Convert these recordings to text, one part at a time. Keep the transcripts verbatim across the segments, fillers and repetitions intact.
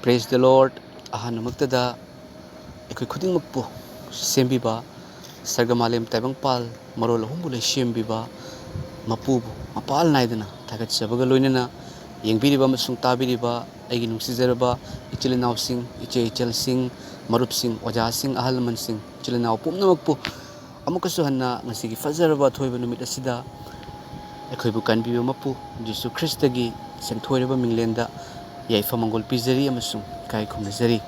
Praise the Lord. ꯑꯍꯥꯟꯕꯃꯛꯇꯗ ꯑꯩꯈꯣꯏ ꯈꯨꯗꯤꯡꯃꯛꯄꯨ ꯁꯦꯝꯕꯤꯕ, ꯁꯔꯒ ꯃꯥꯂꯦꯝ ꯇꯥꯏꯕꯪꯄꯥꯜ ꯃꯔꯣꯜ ꯑꯍꯨꯝꯕꯨ ꯂꯩꯁꯦꯝꯕꯤꯕ ꯃꯄꯨꯕꯨ ꯃꯄꯥꯜ ꯅꯥꯏꯗꯅ ꯊꯥꯒꯠꯆꯕꯒ ꯂꯣꯏꯅꯅ, ꯌꯦꯡꯕꯤꯔꯤꯕ ꯑꯃꯁꯨꯡ ꯇꯥꯕꯤꯔꯤꯕ ꯑꯩꯒꯤ ꯅꯨꯡꯁꯤꯖꯔꯕ ꯏꯆꯤꯜ ꯏꯅꯥꯎꯁꯤꯡ, ꯏꯆꯦ ꯏꯆꯜꯁꯤꯡ, ꯃꯔꯨꯞꯁꯤꯡ, ꯑꯣꯖꯥꯁꯤꯡ, ꯑꯍꯜ ꯂꯃꯟꯁꯤꯡ, ꯏꯆꯤꯜ ꯏꯅꯥꯎ ꯄꯨꯝꯅꯃꯛꯄꯨ ꯑꯃꯨꯛꯀꯁꯨ ꯍꯟꯅ ꯉꯁꯤꯒꯤ ꯐꯖꯔꯕ ꯑꯊꯣꯏꯕ ꯅꯨꯃꯤꯠ ꯑꯁꯤꯗ ꯑꯩꯈꯣꯏꯕꯨ ꯀꯟꯕꯤꯕ ꯃꯄꯨ ꯖꯤꯁꯨ ꯈ꯭ꯔꯤꯁꯇꯒꯤ ꯁꯦꯟꯊꯣꯏꯔꯕ ꯃꯤꯡꯂꯦꯟꯗ ꯌꯥꯏꯐ ꯃꯪꯒꯣꯜ ꯄꯤꯖꯔꯤ ꯑꯃꯁꯨꯡ ꯏꯀꯥꯏ ꯈꯨꯝꯅꯖꯔꯤ꯫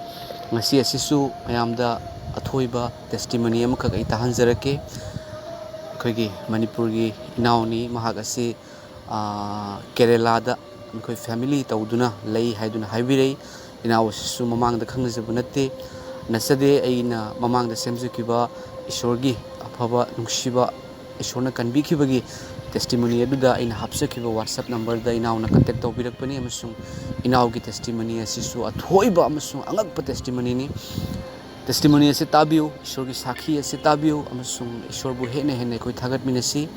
ꯉꯁꯤ ꯑꯁꯤꯁꯨ ꯃꯌꯥꯝꯗ ꯑꯊꯣꯏꯕ testimony ꯑꯃꯈꯛ ꯑꯩ ꯇꯥꯍꯟꯖꯔꯛꯀꯦ꯫ ꯑꯩꯈꯣꯏꯒꯤ ꯃꯅꯤꯄꯨꯔꯒꯤ ꯏꯅꯥꯎꯅꯤ, ꯃꯍꯥꯛ ꯑꯁꯤ, ꯑꯥ, ꯀꯦꯔꯦꯂꯥꯗ ꯃꯈꯣꯏ family ꯇꯧꯗꯨꯅ ꯂꯩ ꯍꯥꯏꯗꯨꯅ ꯍꯥꯏꯕꯤꯔꯛꯏ꯫ ꯏꯅꯥꯎ ꯑꯁꯤꯁꯨ ꯃꯃꯥꯡꯗ ꯈꯪꯅꯖꯕ ꯅꯠꯇꯦ, ꯅꯠꯆꯗꯦ꯫ ꯑꯩꯅ ꯃꯃꯥꯡꯗ ꯁꯦꯝꯖꯈꯤꯕ ꯏꯁꯣꯔꯒꯤ ꯑꯐꯕ ꯅꯨꯡꯁꯤꯕ, ꯏꯁꯣꯔꯅ ꯀꯟꯕꯤꯈꯤꯕꯒꯤ testimony ꯑꯗꯨꯗ ꯑꯩꯅ ꯍꯥꯞꯆꯈꯤꯕ WhatsApp numberꯗ ꯏꯅꯥꯎꯅ contact ꯇꯧꯕꯤꯔꯛꯄꯅꯤ, ꯑꯃꯁꯨꯡ ꯏꯅꯥꯎꯒꯤ testimony ꯑꯁꯤꯁꯨ ꯑꯊꯣꯏꯕ ꯑꯃꯁꯨꯡ ꯑꯉꯛꯄ testimonyꯅꯤ꯫ Testimony ꯑꯁꯤ ꯇꯥꯕꯤꯌꯨ, ꯏꯁꯣꯔꯒꯤ ꯁꯥꯈꯤ ꯑꯁꯤ ꯇꯥꯕꯤꯌꯨ, ꯑꯃꯁꯨꯡ ꯏꯁꯣꯔꯕꯨ ꯍꯦꯟꯅ ꯍꯦꯟꯅ ꯑꯩꯈꯣꯏ ꯊꯥꯒꯠꯃꯤꯟꯅꯁꯤ꯫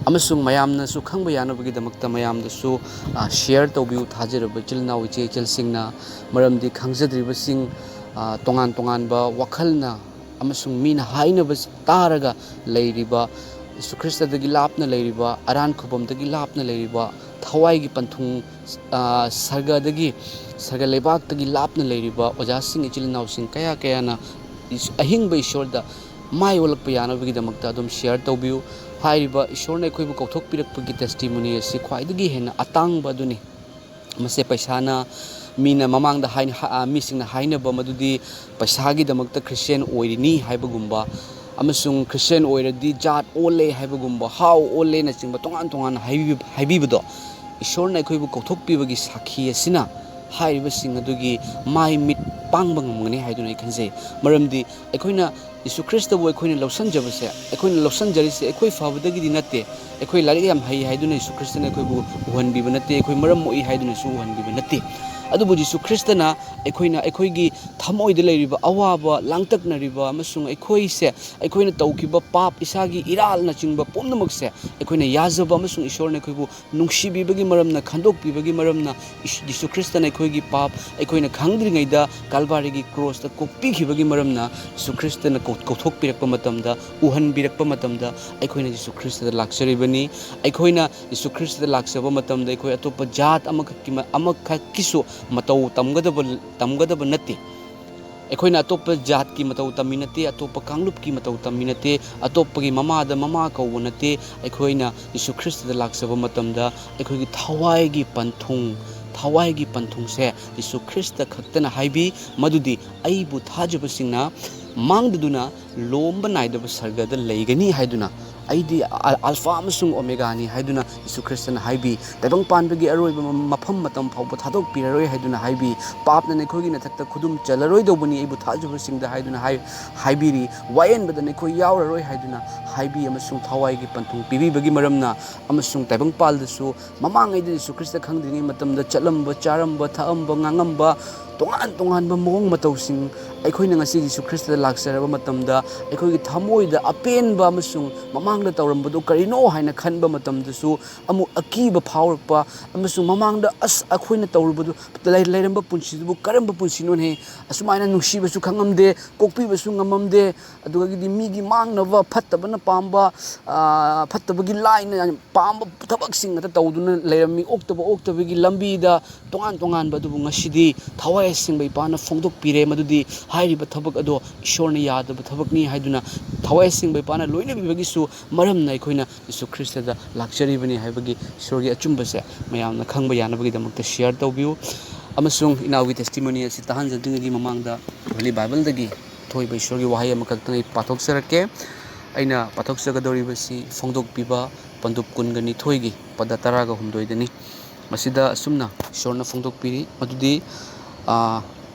ꯑꯃꯁꯨꯡ ꯃꯌꯥꯝꯅꯁꯨ ꯈꯪꯕ ꯌꯥꯅꯕꯒꯤꯗꯃꯛꯇ ꯃꯌꯥꯝꯗꯁꯨ, ꯑ, share ꯇꯧꯕꯤꯌꯨ, ꯊꯥꯖꯔꯕ ꯏꯆꯤꯜ ꯏꯅꯥꯎ, ꯏꯆꯦ ꯏꯆꯜꯁꯤꯡꯅ꯫ ꯃꯔꯝꯗꯤ ꯈꯪꯖꯗ꯭ꯔꯤꯕꯁꯤꯡ, ꯑ, ꯇꯣꯉꯥꯟ ꯇꯣꯉꯥꯟꯕ ꯋꯥꯈꯜꯅ ꯑꯃꯁꯨꯡ ꯃꯤꯅ ꯍꯥꯏꯅꯕ ꯇꯥꯔꯒ ꯂꯩꯔꯤꯕ, ꯌꯤꯁꯨ ꯈ꯭ꯔꯤꯁꯇꯗꯒꯤ ꯂꯥꯞꯅ ꯂꯩꯔꯤꯕ, ꯑꯔꯥꯟ ꯈꯨꯕꯝꯗꯒꯤ ꯂꯥꯞꯅ ꯂꯩꯔꯤꯕ, ꯊꯋꯥꯏꯒꯤ ꯄꯟꯊꯨꯡ, ꯑ, ꯁꯔꯒꯗꯒꯤ, ꯁꯔꯒ ꯂꯩꯕꯥꯛꯇꯒꯤ ꯂꯥꯞꯅ ꯂꯩꯔꯤꯕ ꯑꯣꯖꯥꯁꯤꯡ, ꯏꯆꯤꯜ ꯏꯅꯥꯎꯁꯤꯡ ꯀꯌꯥ ꯀꯌꯥꯅ ꯏꯁ-, ꯑꯍꯤꯡꯕ ꯏꯁꯣꯔꯗ ꯃꯥꯏ ꯑꯣꯜꯂꯛꯄ ꯌꯥꯅꯕꯒꯤꯗꯃꯛꯇ ꯑꯗꯨꯝ share ꯇꯧꯕꯤꯌꯨ꯫ ꯍꯥꯏꯔꯤꯕ ꯏꯁꯣꯔꯅ ꯑꯩꯈꯣꯏꯕꯨ ꯀꯧꯊꯣꯛꯄꯤꯔꯛꯄꯒꯤ testimony ꯑꯁꯤ ꯈ꯭ꯋꯥꯏꯗꯒꯤ ꯍꯦꯟꯅ ꯑꯇꯥꯡꯕ ꯑꯗꯨꯅꯤ꯫ ꯃꯁꯦ ꯄꯩꯁꯥꯅ, ꯃꯤꯅ ꯃꯃꯥꯡꯗ ꯍꯥꯏꯅ-, ꯍꯥ-, ꯑ, ꯃꯤꯁꯤꯡꯅ ꯍꯥꯏꯅꯕ ꯃꯗꯨꯗꯤ ꯄꯩꯁꯥꯒꯤꯗꯃꯛꯇ Christian ꯑꯣꯏꯔꯤꯅꯤ ꯍꯥꯏꯕꯒꯨꯝꯕ, ꯑꯃꯁꯨꯡ Christian ꯑꯣꯏꯔꯗꯤ ꯖꯥꯠ ꯑꯣꯜꯂꯦ ꯍꯥꯏꯕꯒꯨꯝꯕ, ꯍꯥꯎ ꯑꯣꯜꯂꯦꯅꯆꯤꯡꯕ ꯇꯣꯉꯥꯟ ꯇꯣꯉꯥꯟꯅ ꯍꯥꯏꯕꯤꯕ-, ꯍꯥꯏꯕꯤꯕꯗꯣ, ꯏꯁꯣꯔꯅ ꯑꯩꯈꯣꯏꯕꯨ ꯀꯧꯊꯣꯛꯄꯤꯕꯒꯤ ꯁꯥꯈꯤ ꯑꯁꯤꯅ ꯍꯥꯏꯔꯤꯕꯁꯤꯡ ꯑꯗꯨꯒꯤ ꯃꯥꯏ ꯃꯤꯠ ꯄꯥꯡꯕ ꯉꯝꯒꯅꯤ ꯍꯥꯏꯗꯨꯅ ꯑꯩ ꯈꯟꯖꯩ꯫ ꯃꯔꯝꯗꯤ ꯑꯩꯈꯣꯏꯅ ꯌꯤꯁꯨ ꯈ꯭ꯔꯤꯁꯇꯕꯨ ꯑꯩꯈꯣꯏꯅ ꯂꯧꯁꯟꯖꯕꯁꯦ, ꯑꯩꯈꯣꯏꯅ ꯂꯧꯁꯟꯖꯔꯤꯁꯦ ꯑꯩꯈꯣꯏ ꯐꯕꯗꯒꯤꯗꯤ ꯅꯠꯇꯦ, ꯑꯩꯈꯣꯏ ꯂꯥꯏꯔꯤꯛ ꯌꯥꯝ ꯍꯩ ꯍꯥꯏꯗꯨꯅ ꯌꯤꯁꯨ ꯈ꯭ꯔꯤꯁꯇꯅ ꯑꯩꯈꯣꯏꯕꯨ ꯎꯍꯟꯕꯤꯕ ꯅꯠꯇꯦ, ꯑꯩꯈꯣꯏ ꯃꯔꯝ ꯃꯣꯛꯏ ꯍꯥꯏꯗꯨꯅꯁꯨ ꯎꯍꯟꯕꯤꯕ ꯅꯠꯇꯦ꯫ ꯑꯗꯨꯕꯨ ꯖꯤꯁꯨ ꯈ꯭ꯔꯤꯁꯇꯅ ꯑꯩꯈꯣꯏꯅ, ꯑꯩꯈꯣꯏꯒꯤ ꯊꯃꯣꯏꯗ ꯂꯩꯔꯤꯕ ꯑꯋꯥꯕ, ꯂꯥꯡꯇꯛꯅꯔꯤꯕ ꯑꯃꯁꯨꯡ ꯑꯩꯈꯣꯏꯁꯦ, ꯑꯩꯈꯣꯏꯅ ꯇꯧꯈꯤꯕ ꯄꯥꯞ, ꯏꯁꯥꯒꯤ ꯏꯔꯥꯜꯅꯆꯤꯡꯕ ꯄꯨꯝꯅꯃꯛꯁꯦ ꯑꯩꯈꯣꯏꯅ ꯌꯥꯖꯕ ꯑꯃꯁꯨꯡ ꯏꯁꯣꯔꯅ ꯑꯩꯈꯣꯏꯕꯨ ꯅꯨꯡꯁꯤꯕꯤꯕꯒꯤ ꯃꯔꯝꯅ, ꯈꯟꯗꯣꯛꯄꯤꯕꯒꯤ ꯃꯔꯝꯅ, ꯏꯁ-, ꯖꯤꯁꯨ ꯈ꯭ꯔꯤꯁꯇꯅ ꯑꯩꯈꯣꯏꯒꯤ ꯄꯥꯞ ꯑꯩꯈꯣꯏꯅ ꯈꯪꯗ꯭ꯔꯤꯉꯩꯗ ꯀꯜꯚꯥꯔꯤꯒꯤ ꯀ꯭ꯔꯣꯁꯇ ꯀꯣꯛꯄꯤꯈꯤꯕꯒꯤ ꯃꯔꯝꯅ, ꯖꯤꯁꯨ ꯈ꯭ꯔꯤꯁꯇꯅ ꯀꯧ-, ꯀꯧꯊꯣꯛꯄꯤꯔꯛꯄ ꯃꯇꯝꯗ, ꯎꯍꯟꯕꯤꯔꯛꯄ ꯃꯇꯝꯗ ꯑꯩꯈꯣꯏꯅ ꯖꯤꯁꯨ ꯈ꯭ꯔꯤꯁꯇꯗ ꯂꯥꯛꯆꯔꯤꯕꯅꯤ꯫ ꯑꯩꯈꯣꯏꯅ ꯖꯤꯁꯨ ꯈ꯭ꯔꯤꯁꯇꯗ ꯂꯥꯛꯆꯕ ꯃꯇꯝꯗ ꯑꯩꯈꯣꯏ ꯑꯇꯣꯞꯄ ꯖꯥꯠ ꯑꯃꯈꯛꯀꯤ ꯃ-, ꯑꯃꯈꯛꯀꯤꯁꯨ ꯃꯇꯧ ꯇꯝꯒꯗꯕ, ꯇꯝꯒꯗꯕ ꯅꯠꯇꯦ꯫ ꯑꯩꯈꯣꯏꯅ ꯑꯇꯣꯞꯄ ꯖꯥꯠꯀꯤ ꯃꯇꯧ ꯇꯝꯃꯤ ꯅꯠꯇꯦ, ꯑꯇꯣꯞꯄ ꯀꯥꯡꯂꯨꯞꯀꯤ ꯃꯇꯧ ꯇꯝꯃꯤ ꯅꯠꯇꯦ, ꯑꯇꯣꯞꯄꯒꯤ ꯃꯃꯥꯗ ꯃꯃꯥ ꯀꯧꯕ ꯅꯠꯇꯦ꯫ ꯑꯩꯈꯣꯏꯅ ꯖꯤꯁꯨ ꯈ꯭ꯔꯤꯁꯇꯗ ꯂꯥꯛꯆꯕ ꯃꯇꯝꯗ ꯑꯩꯈꯣꯏꯒꯤ ꯊꯋꯥꯏꯒꯤ ꯄꯟꯊꯨꯡ, ꯊꯋꯥꯏꯒꯤ ꯄꯟꯊꯨꯡꯁꯦ ꯖꯤꯁꯨ ꯈ꯭ꯔꯤꯁꯇ ꯈꯛꯇꯅ ꯍꯥꯏꯕꯤ, ꯃꯗꯨꯗꯤ ꯑꯩꯕꯨ ꯊꯥꯖꯕꯁꯤꯡꯅ ꯃꯥꯡꯗꯗꯨꯅ ꯂꯣꯝꯕ ꯅꯥꯏꯗꯕ ꯁꯔꯒꯗ ꯂꯩꯒꯅꯤ ꯍꯥꯏꯗꯨꯅ, ꯑꯩꯗꯤ ꯑ-, ꯑꯜꯐꯥ ꯑꯃꯁꯨꯡ ꯑꯣꯃꯦꯒꯥꯅꯤ ꯍꯥꯏꯗꯨꯅ ꯖꯤꯁꯨ ꯈ꯭ꯔꯤꯁꯇꯅ ꯍꯥꯏꯕꯤ꯫ ꯇꯥꯏꯕꯪ ꯄꯥꯟꯕꯒꯤ ꯑꯔꯣꯏꯕ ꯃ-, ꯃꯐꯝ ꯃꯇꯝ ꯐꯥꯎꯕ ꯊꯥꯗꯣꯛꯄꯤꯔꯔꯣꯏ ꯍꯥꯏꯗꯨꯅ ꯍꯥꯏꯕꯤ꯫ ꯄꯥꯞꯅ ꯅꯈꯣꯏꯒꯤ ꯅꯊꯛꯇ ꯈꯨꯗꯨꯝ ꯆꯜꯂꯔꯣꯏꯗꯧꯕꯅꯤ ꯑꯩꯕꯨ ꯊꯥꯖꯕꯁꯤꯡꯗ ꯍꯥꯏꯗꯨꯅ ꯍꯥꯏ-, ꯍꯥꯏꯕꯤꯔꯤ꯫ ꯋꯥꯌꯦꯟꯕꯗ ꯅꯈꯣꯏ ꯌꯥꯎꯔꯔꯣꯏ ꯍꯥꯏꯗꯨꯅ ꯍꯥꯏꯕꯤ ꯑꯃꯁꯨꯡ ꯊꯋꯥꯏꯒꯤ ꯄꯟꯊꯨꯡ ꯄꯤꯕꯤꯕꯒꯤ ꯃꯔꯝꯅ ꯑꯃꯁꯨꯡ ꯇꯥꯏꯕꯪꯄꯥꯜꯗꯁꯨ ꯃꯃꯥꯡꯉꯩꯗ ꯖꯤꯁꯨ ꯈ꯭ꯔꯤꯁꯇ ꯈꯪꯗ꯭ꯔꯤꯉꯩ ꯃꯇꯝꯗ ꯆꯠꯂꯝꯕ, ꯆꯥꯔꯝꯕ, ꯊꯛꯑꯝꯕ, ꯉꯥꯡꯉꯝꯕ ꯇꯣꯉꯥꯟ ꯇꯣꯉꯥꯟꯕ ꯃꯑꯣꯡ ꯃꯇꯧꯁꯤꯡ ꯑꯩꯈꯣꯏꯅ ꯉꯁꯤ ꯖꯤꯁꯨ ꯈ꯭ꯔꯤꯁꯇꯗ ꯂꯥꯛꯆꯔꯕ ꯃꯇꯝꯗ ꯑꯩꯈꯣꯏꯒꯤ ꯊꯃꯣꯏꯗ ꯑꯄꯦꯟꯕ ꯑꯃꯁꯨꯡ ꯃꯃꯥꯡꯗ ꯇꯧꯔꯝꯕꯗꯨ ꯀꯔꯤꯅꯣ ꯍꯥꯏꯅ ꯈꯟꯕ ꯃꯇꯝꯗꯁꯨ ꯑꯃꯨꯛ ꯑꯀꯤꯕ ꯐꯥꯎꯔꯛꯄ ꯑꯃꯁꯨꯡ ꯃꯃꯥꯡꯗ ꯑꯁ ꯑꯩꯈꯣꯏꯅ ꯇꯧꯔꯨꯕꯗꯨ ꯂꯩ-, ꯂꯩꯔꯝꯕ ꯄꯨꯟꯁꯤꯗꯨꯕꯨ ꯀꯔꯝꯕ ꯄꯨꯟꯁꯤꯅꯣꯅꯦ? ꯑꯁꯨꯃꯥꯏꯅ ꯅꯨꯡꯁꯤꯕꯁꯨ ꯈꯪꯉꯝꯗꯦ, ꯀꯣꯛꯄꯤꯕꯁꯨ ꯉꯝꯃꯝꯗꯦ, ꯑꯗꯨꯗꯒꯤꯗꯤ ꯃꯤꯒꯤ ꯃꯥꯡꯅꯕ ꯐꯠꯇꯕꯅ ꯄꯥꯝꯕ, ꯑꯥ, ꯐꯠꯇꯕꯒꯤ ꯂꯥꯏꯅ ꯄꯥꯝꯕ ꯊꯕꯛꯁꯤꯡ ꯉꯥꯛꯇ ꯇꯧꯗꯨꯅ ꯂꯩꯔꯝꯃꯤ꯫ ꯑꯣꯛꯇꯕ ꯑꯣꯛꯇꯕꯒꯤ ꯂꯝꯕꯤꯗ ꯇꯣꯉꯥꯟ ꯇꯣꯉꯥꯟꯕ ꯑꯗꯨꯕꯨ ꯉꯁꯤꯗꯤ ꯊꯋꯥꯏ ꯑꯁꯦꯡꯕ ꯏꯄꯥꯅ ꯐꯣꯡꯗꯣꯛꯄꯤꯔꯦ꯫ ꯃꯗꯨꯗꯤ ꯍꯥꯏꯔꯤꯕ ꯊꯕꯛ ꯑꯗꯣ ꯏꯁꯣꯔꯅ ꯌꯥꯗꯕ ꯊꯕꯛꯅꯤ ꯍꯥꯏꯗꯨꯅ ꯊꯋꯥꯏ ꯑꯁꯦꯡꯕ ꯏꯄꯥꯅ ꯂꯣꯏꯅꯕꯤꯕꯒꯤꯁꯨ ꯃꯔꯝꯅ ꯑꯩꯈꯣꯏꯅ ꯖꯤꯁꯨ ꯈ꯭ꯔꯤꯁꯇꯗ ꯂꯥꯛꯆꯔꯤꯕꯅꯤ ꯍꯥꯏꯕꯒꯤ ꯏꯁꯣꯔꯒꯤ ꯑꯆꯨꯝꯕꯁꯦ ꯃꯌꯥꯝꯅ ꯈꯪꯕ ꯌꯥꯅꯕꯒꯤꯗꯃꯛꯇ share ꯇꯧꯕꯤꯌꯨ꯫ ꯑꯃꯁꯨꯡ ꯏꯅꯥꯎꯒꯤ testimony ꯑꯁꯤ ꯇꯥꯍꯟꯖꯗ꯭ꯔꯤꯉꯩꯒꯤ ꯃꯃꯥꯡꯗ Holy Bible ꯗꯒꯤ ꯊꯣꯏꯕ ꯏꯁꯣꯔꯒꯤ ꯋꯥꯍꯩ ꯑꯃꯈꯛꯇꯪ ꯑꯩ ꯄꯥꯊꯣꯛꯆꯔꯛꯀꯦ꯫ ꯑꯩꯅ ꯄꯥꯊꯣꯛꯆꯒꯗꯧꯔꯤꯕꯁꯤ ꯐꯣꯡꯗꯣꯛꯄꯤꯕ ꯄꯟꯗꯨꯞ ꯀꯨꯟꯒ ꯅꯤꯊꯣꯏꯒꯤ ꯄꯗ ꯇꯔꯥꯒ ꯍꯨꯝꯗꯣꯏꯗꯅꯤ꯫ ꯃꯁꯤꯗ ꯑꯁꯨꯝꯅ ꯏꯁꯣꯔꯅ ꯐꯣꯡꯗꯣꯛꯄꯤꯔꯤ, ꯃꯗꯨꯗꯤ, ꯑꯥ,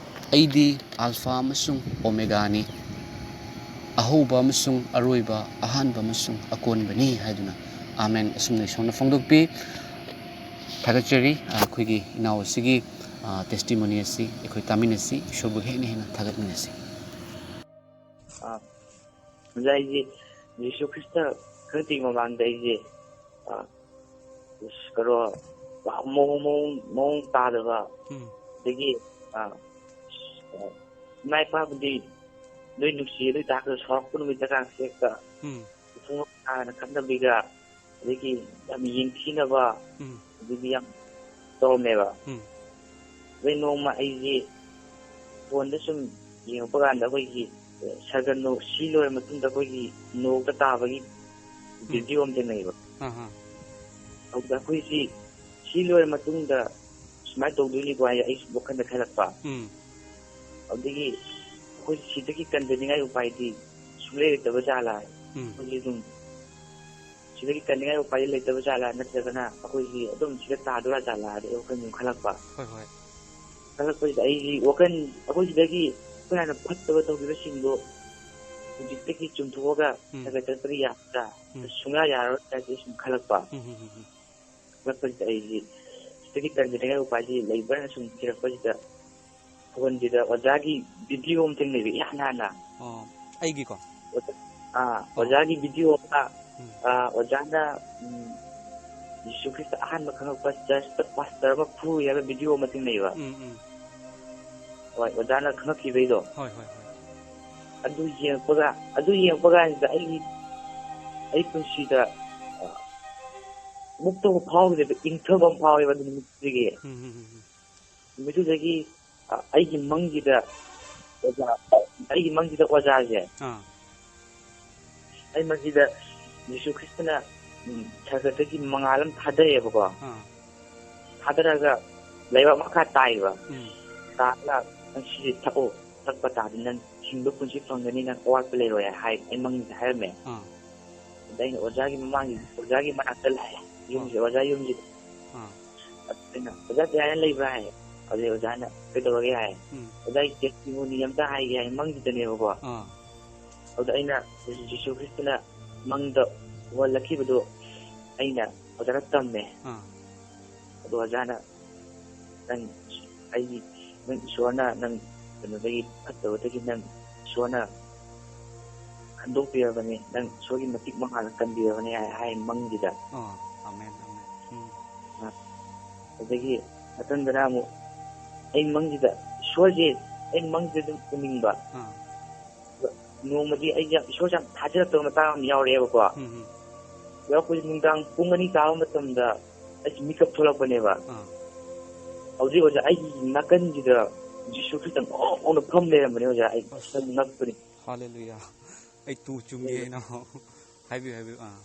"ꯑꯩꯗꯤ ꯑꯜꯐꯥ ꯑꯃꯁꯨꯡ ꯑꯣꯃꯦꯒꯥꯅꯤ, ꯑꯍꯧꯕ ꯑꯃꯁꯨꯡ ꯑꯔꯣꯏꯕ, ꯑꯍꯥꯟꯕ ꯑꯃꯁꯨꯡ ꯑꯀꯣꯟꯕꯅꯤ" ꯍꯥꯏꯗꯨꯅ꯫ ꯑꯥꯃꯦꯟ꯫ ꯑꯁꯨꯝꯅ ꯏꯁꯣꯔꯅ ꯐꯣꯡꯗꯣꯛꯄꯤ꯫ ꯊꯥꯒꯠꯆꯔꯤ, ꯑꯩꯈꯣꯏꯒꯤ ꯏꯅꯥꯎ ꯑꯁꯤꯒꯤ ꯇꯦꯁꯇꯤꯃꯣꯅꯤ ꯑꯁꯤ ꯑꯩꯈꯣꯏ ꯇꯥꯃꯤꯟꯅꯁꯤ, ꯏꯁꯣꯔꯕꯨ ꯍꯦꯟꯅ ꯍꯦꯟꯅ ꯊꯥꯒꯠꯃꯤꯟꯅꯁꯤ꯫ ꯑꯥ, ꯑꯣꯖꯥ, ꯑꯩꯁꯦ ꯖꯤꯁꯨ ꯈ꯭ꯔꯤꯁꯇ ꯈꯪꯗ꯭ꯔꯤ ꯃꯃꯥꯡꯗ ꯑꯩꯁꯦ, ꯑꯥ, ꯑꯁ, ꯀꯩꯅꯣ, ꯃꯑꯣꯡ ꯃꯑꯣꯡ ꯃꯑꯣꯡ ꯇꯥꯗꯕ, ꯎꯝ ꯑꯗꯒꯤ, ꯑꯥ, ꯏꯃꯥ ꯏꯄꯥꯕꯨꯗꯤ ꯂꯣꯏ ꯅꯨꯡꯁꯤ, ꯑꯗꯨ ꯑꯣꯏꯇꯥꯔꯁꯨ ꯁꯥꯎꯔꯛꯄ ꯅꯨꯃꯤꯠꯇ ꯀꯥꯡꯁꯦꯛꯇ ꯎꯝ ꯏꯕꯨꯡꯉꯣ ꯀꯥꯏꯅ ꯈꯠꯅꯕꯤꯒ, ꯑꯗꯒꯤ ꯌꯥꯝ ꯌꯦꯡꯊꯤꯅꯕ, ꯎꯝ ꯑꯗꯨꯗꯤ ꯌꯥꯝ ꯇꯧꯔꯝꯃꯦꯕ꯫ ꯎꯝ ꯑꯗꯩ ꯅꯣꯡꯃ ꯑꯩꯁꯦ ꯐꯣꯟꯗ ꯁꯨꯝ ꯌꯦꯡꯉꯛꯄ ꯀꯥꯟꯗ ꯑꯩꯈꯣꯏꯒꯤ ꯁꯔꯒ ꯅꯣ-, ꯁꯤ ꯂꯣꯏꯔ ꯃꯇꯨꯡꯗ ꯑꯩꯈꯣꯏꯒꯤ ꯅꯣꯛꯇ ꯇꯥꯕꯒꯤ ꯚꯤꯗꯤꯑꯣ ꯑꯃ ꯊꯦꯡꯅꯩꯕ꯫ ꯑꯍꯥ ꯑꯗꯨꯗ ꯑꯩꯈꯣꯏꯁꯤ ꯁꯤ ꯂꯣꯏꯔ ꯃꯇꯨꯡꯗ ꯁꯨꯃꯥꯏꯅ ꯇꯧꯗꯣꯏꯅꯤꯀꯣ ꯍꯥꯏꯅ ꯑꯩꯁꯨ ꯋꯥꯈꯜꯗ ꯈꯜꯂꯛꯄ꯫ ꯎꯝ ꯑꯗꯨꯗꯒꯤ ꯑꯩꯈꯣꯏ ꯁꯤꯗꯒꯤ ꯀꯟꯖꯅꯤꯡꯉꯥꯏ ꯎꯄꯥꯏꯗꯤ ꯁꯨꯡꯂꯩ ꯂꯩꯇꯕ ꯖꯥꯠꯂꯥ? ꯎꯝ ꯑꯩꯈꯣꯏꯁꯦ ꯑꯗꯨꯝ ꯁꯤꯗꯒꯤ ꯀꯟꯅꯤꯡꯉꯥꯏ ꯎꯄꯥꯏꯗꯤ ꯂꯩꯇꯕ ꯖꯥꯠꯂꯥ, ꯅꯠꯇ꯭ꯔꯒꯅ ꯑꯩꯈꯣꯏꯁꯤ ꯑꯗꯨꯝ ꯁꯤꯗ ꯇꯥꯗꯣꯏꯔꯥ ꯖꯥꯠꯂꯥ ꯍꯥꯏꯗꯤ ꯑꯩ ꯋꯥꯈꯜ ꯑꯗꯨꯝ ꯈꯜꯂꯛꯄ꯫ ꯍꯣꯏ ꯍꯣꯏ ꯈꯜꯂꯛꯄꯁꯤꯗ ꯑꯩꯁꯤ ꯋꯥꯈꯜ, ꯑꯩꯈꯣꯏ ꯁꯤꯗꯒꯤ ꯑꯩꯈꯣꯏ ꯍꯥꯟꯅ ꯐꯠꯇꯕ ꯇꯧꯈꯤꯕꯁꯤꯡꯗꯣ ꯍꯧꯖꯤꯛꯇꯒꯤ ꯆꯨꯝꯊꯣꯛꯑꯒ ꯎꯝ ꯈꯔ ꯈꯔ ꯆꯠꯄꯗꯤ ꯌꯥꯒꯗ꯭ꯔꯥ? ꯎꯝ ꯁꯨꯡꯌꯥ ꯌꯥꯔꯔꯣꯏ ꯍꯥꯏꯗꯤ ꯁꯨꯝ ꯈꯜꯂꯛꯄ꯫ ꯎꯝ ꯎꯝ ꯎꯝ ꯎꯝ ꯈꯜꯂꯛꯄꯁꯤꯗ ꯑꯩꯁꯤ ꯁꯤꯗꯒꯤ ꯀꯟꯖꯅꯤꯡꯉꯥꯏ ꯎꯄꯥꯏꯁꯤ ꯂꯩꯕ꯭ꯔꯥꯅ ꯁꯨꯝ ꯊꯤꯔꯛꯄꯁꯤꯗ ꯐꯣꯟꯁꯤꯗ ꯑꯣꯖꯥꯒꯤ ꯚꯤꯗꯤꯑꯣ ꯑꯃ ꯊꯦꯡꯅꯩꯕ ꯏꯍꯥꯟ ꯍꯥꯟꯅ꯫ ꯑꯣ ꯑꯩꯒꯤꯀꯣ ꯑꯥ, ꯑꯣꯖꯥꯒꯤ ꯚꯤꯗꯤꯑꯣ ꯑꯃ, ꯎꯝ ꯑꯥ, ꯑꯣꯖꯥꯅ, ꯎꯝ, ꯖꯤꯁꯨ ꯈ꯭ꯔꯤꯁꯇ ꯑꯍꯥꯟꯕ ꯈꯪꯉꯛꯄ ꯆꯔꯆꯇ ꯄꯥꯁꯇꯔ ꯑꯃ ꯐꯨꯏ ꯍꯥꯏꯕ ꯚꯤꯗꯤꯑꯣ ꯑꯃ ꯊꯦꯡꯅꯩꯕ꯫ ꯎꯝ ꯎꯝ ꯍꯣꯏ, ꯑꯣꯖꯥꯅ ꯈꯪꯉꯛꯈꯤꯕꯩꯗꯣ꯫ ꯍꯣꯏ ꯍꯣꯏ ꯍꯣꯏ ꯑꯗꯨ ꯌꯦꯡꯉꯛꯄꯒ, ꯑꯗꯨ ꯌꯦꯡꯉꯛꯄ ꯀꯥꯟꯁꯤꯗ ꯑꯩꯒꯤ, ꯑꯩ ꯄꯨꯟꯁꯤꯗ, ꯑ, ꯃꯨꯛꯇꯕ ꯐꯥꯎꯈꯤꯗꯦꯕ, ꯏꯪꯊꯕ ꯑꯃ ꯐꯥꯎꯋꯦꯕ ꯑꯗꯨ ꯅꯨꯃꯤꯠꯇꯨꯗꯒꯤ꯫ ꯎꯝ ꯎꯝ ꯎꯝ ꯎꯝ ꯅꯨꯃꯤꯠꯇꯨꯗꯒꯤ, ꯑ, ꯑꯩꯒꯤ ꯃꯪꯁꯤꯗ ꯑꯣꯖꯥ, ꯑꯩꯒꯤ ꯃꯪꯁꯤꯗ ꯑꯣꯖꯥꯁꯦ, ꯑꯥ ꯑꯩ ꯃꯪꯁꯤꯗ ꯖꯤꯁꯨ ꯈ꯭ꯔꯤꯁꯇꯅ, ꯎꯝ, ꯁꯔꯒꯗꯒꯤ ꯃꯉꯥꯜ ꯑꯃ ꯊꯥꯗꯩꯑꯦꯕꯀꯣ꯫ ꯑꯥ ꯊꯥꯗꯔꯒ ꯂꯩꯕꯥꯛ ꯃꯈꯥ ꯇꯥꯏꯕ꯫ ꯎꯝ ꯇꯥꯔꯒ, "ꯅꯪ ꯁꯤꯁꯦ ꯊꯛꯑꯣ, ꯊꯛꯄ ꯇꯥꯔꯗꯤ ꯅꯪ ꯍꯤꯡꯕ ꯄꯨꯟꯁꯤ ꯐꯪꯒꯅꯤ, ꯅꯪ ꯑꯋꯥꯠꯄ ꯂꯩꯔꯣꯏ" ꯍꯥꯏ, ꯑꯩ ꯃꯪꯁꯤꯗ ꯍꯥꯏꯔꯝꯃꯦ꯫ ꯑꯥ ꯑꯗ ꯑꯩꯅ ꯑꯣꯖꯥꯒꯤ ꯃꯃꯥꯡꯒꯤ, ꯑꯣꯖꯥꯒꯤ ꯃꯅꯥꯛꯇ ꯂꯥꯛꯑꯦ, ꯌꯨꯝꯁꯦ, ꯑꯣꯖꯥ ꯌꯨꯝꯁꯤꯗ꯫ ꯑꯥ ꯑꯗ ꯑꯩꯅ, "ꯑꯣꯖꯥ, ꯀꯩ ꯍꯥꯏꯅ ꯂꯩꯕ꯭ꯔꯥ?" ꯍꯥꯏ꯫ ꯑꯗꯩ ꯑꯣꯖꯥꯅ, "ꯀꯩꯗꯧꯔꯒꯦ?" ꯍꯥꯏ꯫ ꯎꯝ "ꯑꯣꯖꯥ, ꯑꯩ ꯇꯦꯁꯇꯤꯃꯣꯅꯤ ꯑꯝꯇ ꯍꯥꯏꯒꯦ" ꯍꯥꯏ, ꯃꯪꯁꯤꯗꯅꯦꯕꯀꯣ꯫ ꯑꯥ ꯑꯗꯨꯗ ꯑꯩꯅ ꯖꯤꯁꯨ ꯈ꯭ꯔꯤꯁꯇꯅ ꯃꯪꯗ ꯎꯍꯜꯂꯛꯈꯤꯕꯗꯣ ꯑꯩꯅ ꯑꯣꯖꯥꯗ ꯇꯝꯃꯦ꯫ ꯑꯥ ꯑꯗꯣ ꯑꯣꯖꯥꯅ, "ꯅꯪ ꯑꯩ ꯅꯪ ꯏꯁꯣꯔꯅ ꯅꯪ ꯀꯩꯅꯣꯗꯒꯤ ꯐꯠꯇꯕꯗꯒꯤ ꯅꯪ ꯏꯁꯣꯔꯅ ꯈꯟꯗꯣꯛꯄꯤꯔꯕꯅꯤ, ꯅꯪ ꯏꯁꯣꯔꯒꯤ ꯃꯇꯤꯛ ꯃꯉꯥꯜꯅ ꯀꯟꯕꯤꯔꯕꯅꯤ ꯍꯥꯏ, ꯍꯥꯏ ꯃꯪꯁꯤꯗ꯫ ꯑꯥ, ꯑꯃꯦꯟ, ꯑꯃꯦꯟ꯫ ꯎꯝ꯫ ꯑꯗꯒꯤ ꯃꯊꯪꯗꯅ ꯑꯃꯨꯛ ꯑꯩ ꯃꯪꯁꯤꯗ ꯏꯁꯣꯔꯁꯦ ꯑꯩ ꯃꯪꯁꯤꯗ ꯑꯗꯨꯝ ꯎꯅꯤꯡꯕ꯫ ꯑꯥ꯫ ꯅꯣꯡꯃꯗꯤ ꯑꯩꯁꯦ ꯌꯥꯝ, ꯏꯁꯣꯔꯁꯦ ꯌꯥꯝ ꯊꯥꯖꯔꯛꯇꯕ ꯃꯇꯥꯡ ꯑꯃ ꯌꯥꯎꯔꯛꯑꯦꯕꯀꯣ꯫ ꯎꯝ, ꯎꯝ꯫ ꯌꯥꯎꯔꯛꯄꯁꯦ ꯅꯨꯡꯗꯥꯡ ꯄꯨꯡ ꯑꯅꯤ ꯇꯥꯕ ꯃꯇꯝꯗ ꯑꯩꯁꯦ ꯃꯤꯀꯞ ꯊꯣꯛꯂꯛꯄꯅꯦꯕ꯫ ꯑꯥ꯫ ꯍꯧꯖꯤꯛ ꯑꯣꯖꯥ ꯑꯩꯒꯤ ꯅꯥꯀꯟꯁꯤꯗ ꯖꯤꯁꯨ ꯈ꯭ꯔꯤꯁꯇ ꯉꯧꯔꯣꯛ ꯉꯧꯅ ꯐꯝ ꯂꯩꯔꯝꯕꯅꯦ ꯑꯣꯖꯥ, ꯑꯩ ꯑꯁ꯫ ꯉꯛꯄꯅꯤ꯫ ꯍꯥꯂꯦꯂꯨꯌꯥ꯫ ꯑꯩ ꯇꯨ ꯆꯨꯡꯉꯦ, ꯏꯅꯥꯎ꯫ ꯍꯥꯏꯕꯤꯌꯨ, ꯍꯥꯏꯕꯤꯌꯨ꯫ ꯑꯥ꯫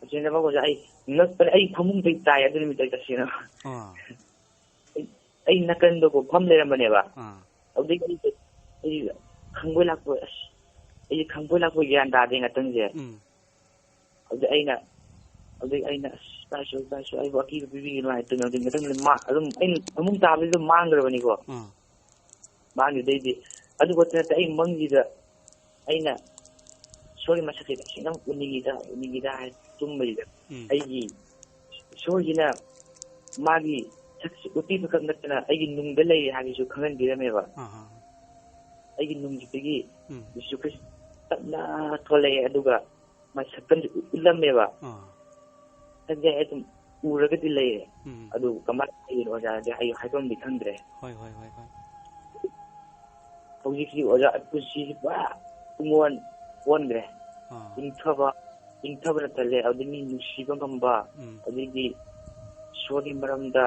ꯑꯁꯤꯅ ꯑꯣꯖꯥ ꯑꯩ ꯉꯛꯄꯅꯦ, ꯑꯩ ꯐꯃꯨꯡꯗꯩ ꯇꯥꯏ ꯑꯗꯨ ꯅꯨꯃꯤꯠꯇ ꯑꯩ ꯇꯁꯦꯡꯅ꯫ ꯑꯥ꯫ ꯑꯩ, ꯑꯩ ꯅꯥꯀꯟꯗꯀꯣ ꯐꯝ ꯂꯩꯔꯝꯕꯅꯦꯕ꯫ ꯑꯥ꯫ ꯑꯗꯨꯗꯒꯤ ꯑꯩꯁꯦ, ꯑꯩ ꯈꯪꯕꯣꯏ ꯂꯥꯛꯄꯣꯏ, ꯑꯁ, ꯑꯩꯁꯦ ꯈꯪꯕꯣꯏ ꯂꯥꯛꯄꯣꯏ ꯒ꯭ꯌꯥꯟ ꯇꯥꯗꯦ ꯉꯥꯛꯇꯪꯁꯦ꯫ ꯎꯝ꯫ ꯑꯗꯨꯗ ꯑꯩꯅ, ꯑꯗꯨꯗꯩ ꯑꯩꯅ, "ꯑꯁ, ꯏꯄꯥ ꯏꯁꯣꯔ, ꯏꯄꯥ ꯏꯁꯣꯔ, ꯑꯩꯕꯨ ꯑꯀꯤꯕ ꯄꯤꯕꯤꯒꯅꯨ" ꯍꯥꯏ ꯇꯨꯝꯃꯦ꯫ ꯑꯗꯨ ꯃꯊꯪꯗ ꯃꯥ-, ꯑꯗꯨꯝ ꯑꯩꯅ ꯐꯃꯨꯡ ꯇꯥꯕꯗꯨꯗ ꯃꯥꯡꯈ꯭ꯔꯕꯅꯤꯀꯣ꯫ ꯑꯥ꯫ ꯃꯥꯡꯈꯤꯕꯗꯩꯗꯤ ꯑꯗꯨ ꯈꯛꯇ ꯅꯠꯇꯦ, ꯑꯩ ꯃꯪꯁꯤꯗ ꯑꯩꯅ ꯏꯁꯣꯔꯒꯤ ꯃꯁꯛꯁꯦ ꯇꯁꯦꯡꯅ ꯎꯅꯤꯡꯉꯤꯗ, ꯎꯅꯤꯡꯉꯤꯗ ꯍꯥꯏ ꯇꯨꯝꯕꯁꯤꯗ ꯎꯝ꯫ ꯑꯩꯒꯤ ꯏꯁꯣꯔꯁꯤꯅ ꯃꯥꯒꯤ ꯁꯛꯁꯦ ꯎꯠꯄꯤꯕ ꯈꯛ ꯅꯠꯇꯅ ꯑꯩꯒꯤ ꯅꯨꯡꯗ ꯂꯩꯔꯦ ꯍꯥꯏꯕꯁꯨ ꯈꯪꯍꯟꯕꯤꯔꯝꯃꯦꯕ꯫ ꯑꯥ, ꯑꯥ꯫ ꯑꯩꯒꯤ ꯅꯨꯡꯁꯤꯗꯒꯤ ꯎꯝ꯫ ꯖꯤꯁꯨ ꯈ꯭ꯔꯤꯁ ꯇꯞꯅ ꯊꯣꯛꯂꯛꯑꯦ, ꯑꯗꯨꯒ ꯃꯥꯏ ꯁꯛꯇꯝꯁꯦ ꯎꯠꯂꯝꯃꯦꯕ꯫ ꯑꯥ꯫ ꯁꯛꯁꯦ ꯑꯩ ꯑꯗꯨꯝ ꯎꯔꯒꯗꯤ ꯂꯩꯔꯦ꯫ ꯎꯝ꯫ ꯑꯗꯨ ꯀꯃꯥꯏꯅ ꯍꯥꯏꯗꯣꯏꯅꯣ ꯑꯣꯖꯥꯗꯤ ꯑꯩ ꯍꯥꯏꯐꯝꯗꯤ ꯈꯪꯗ꯭ꯔꯦ꯫ ꯍꯣꯏ, ꯍꯣꯏ, ꯍꯣꯏ, ꯍꯣꯏ꯫ ꯍꯧꯖꯤꯛꯁꯤ ꯑꯣꯖꯥ ꯄꯨꯟꯁꯤꯁꯤ ꯄꯨꯔꯥ ꯄꯨꯡꯑꯣꯟ ꯑꯣꯟꯈ꯭ꯔꯦ꯫ ꯑꯥ꯫ ꯏꯪꯊꯕ, ꯏꯪꯊꯕꯅ ꯊꯜꯂꯦ꯫ ꯑꯗꯨꯗꯤ ꯃꯤ ꯅꯨꯡꯁꯤꯕ ꯉꯝꯕ, ꯎꯝ꯫ ꯑꯗꯩꯗꯤ ꯏꯁꯣꯔꯒꯤ ꯃꯔꯝꯗ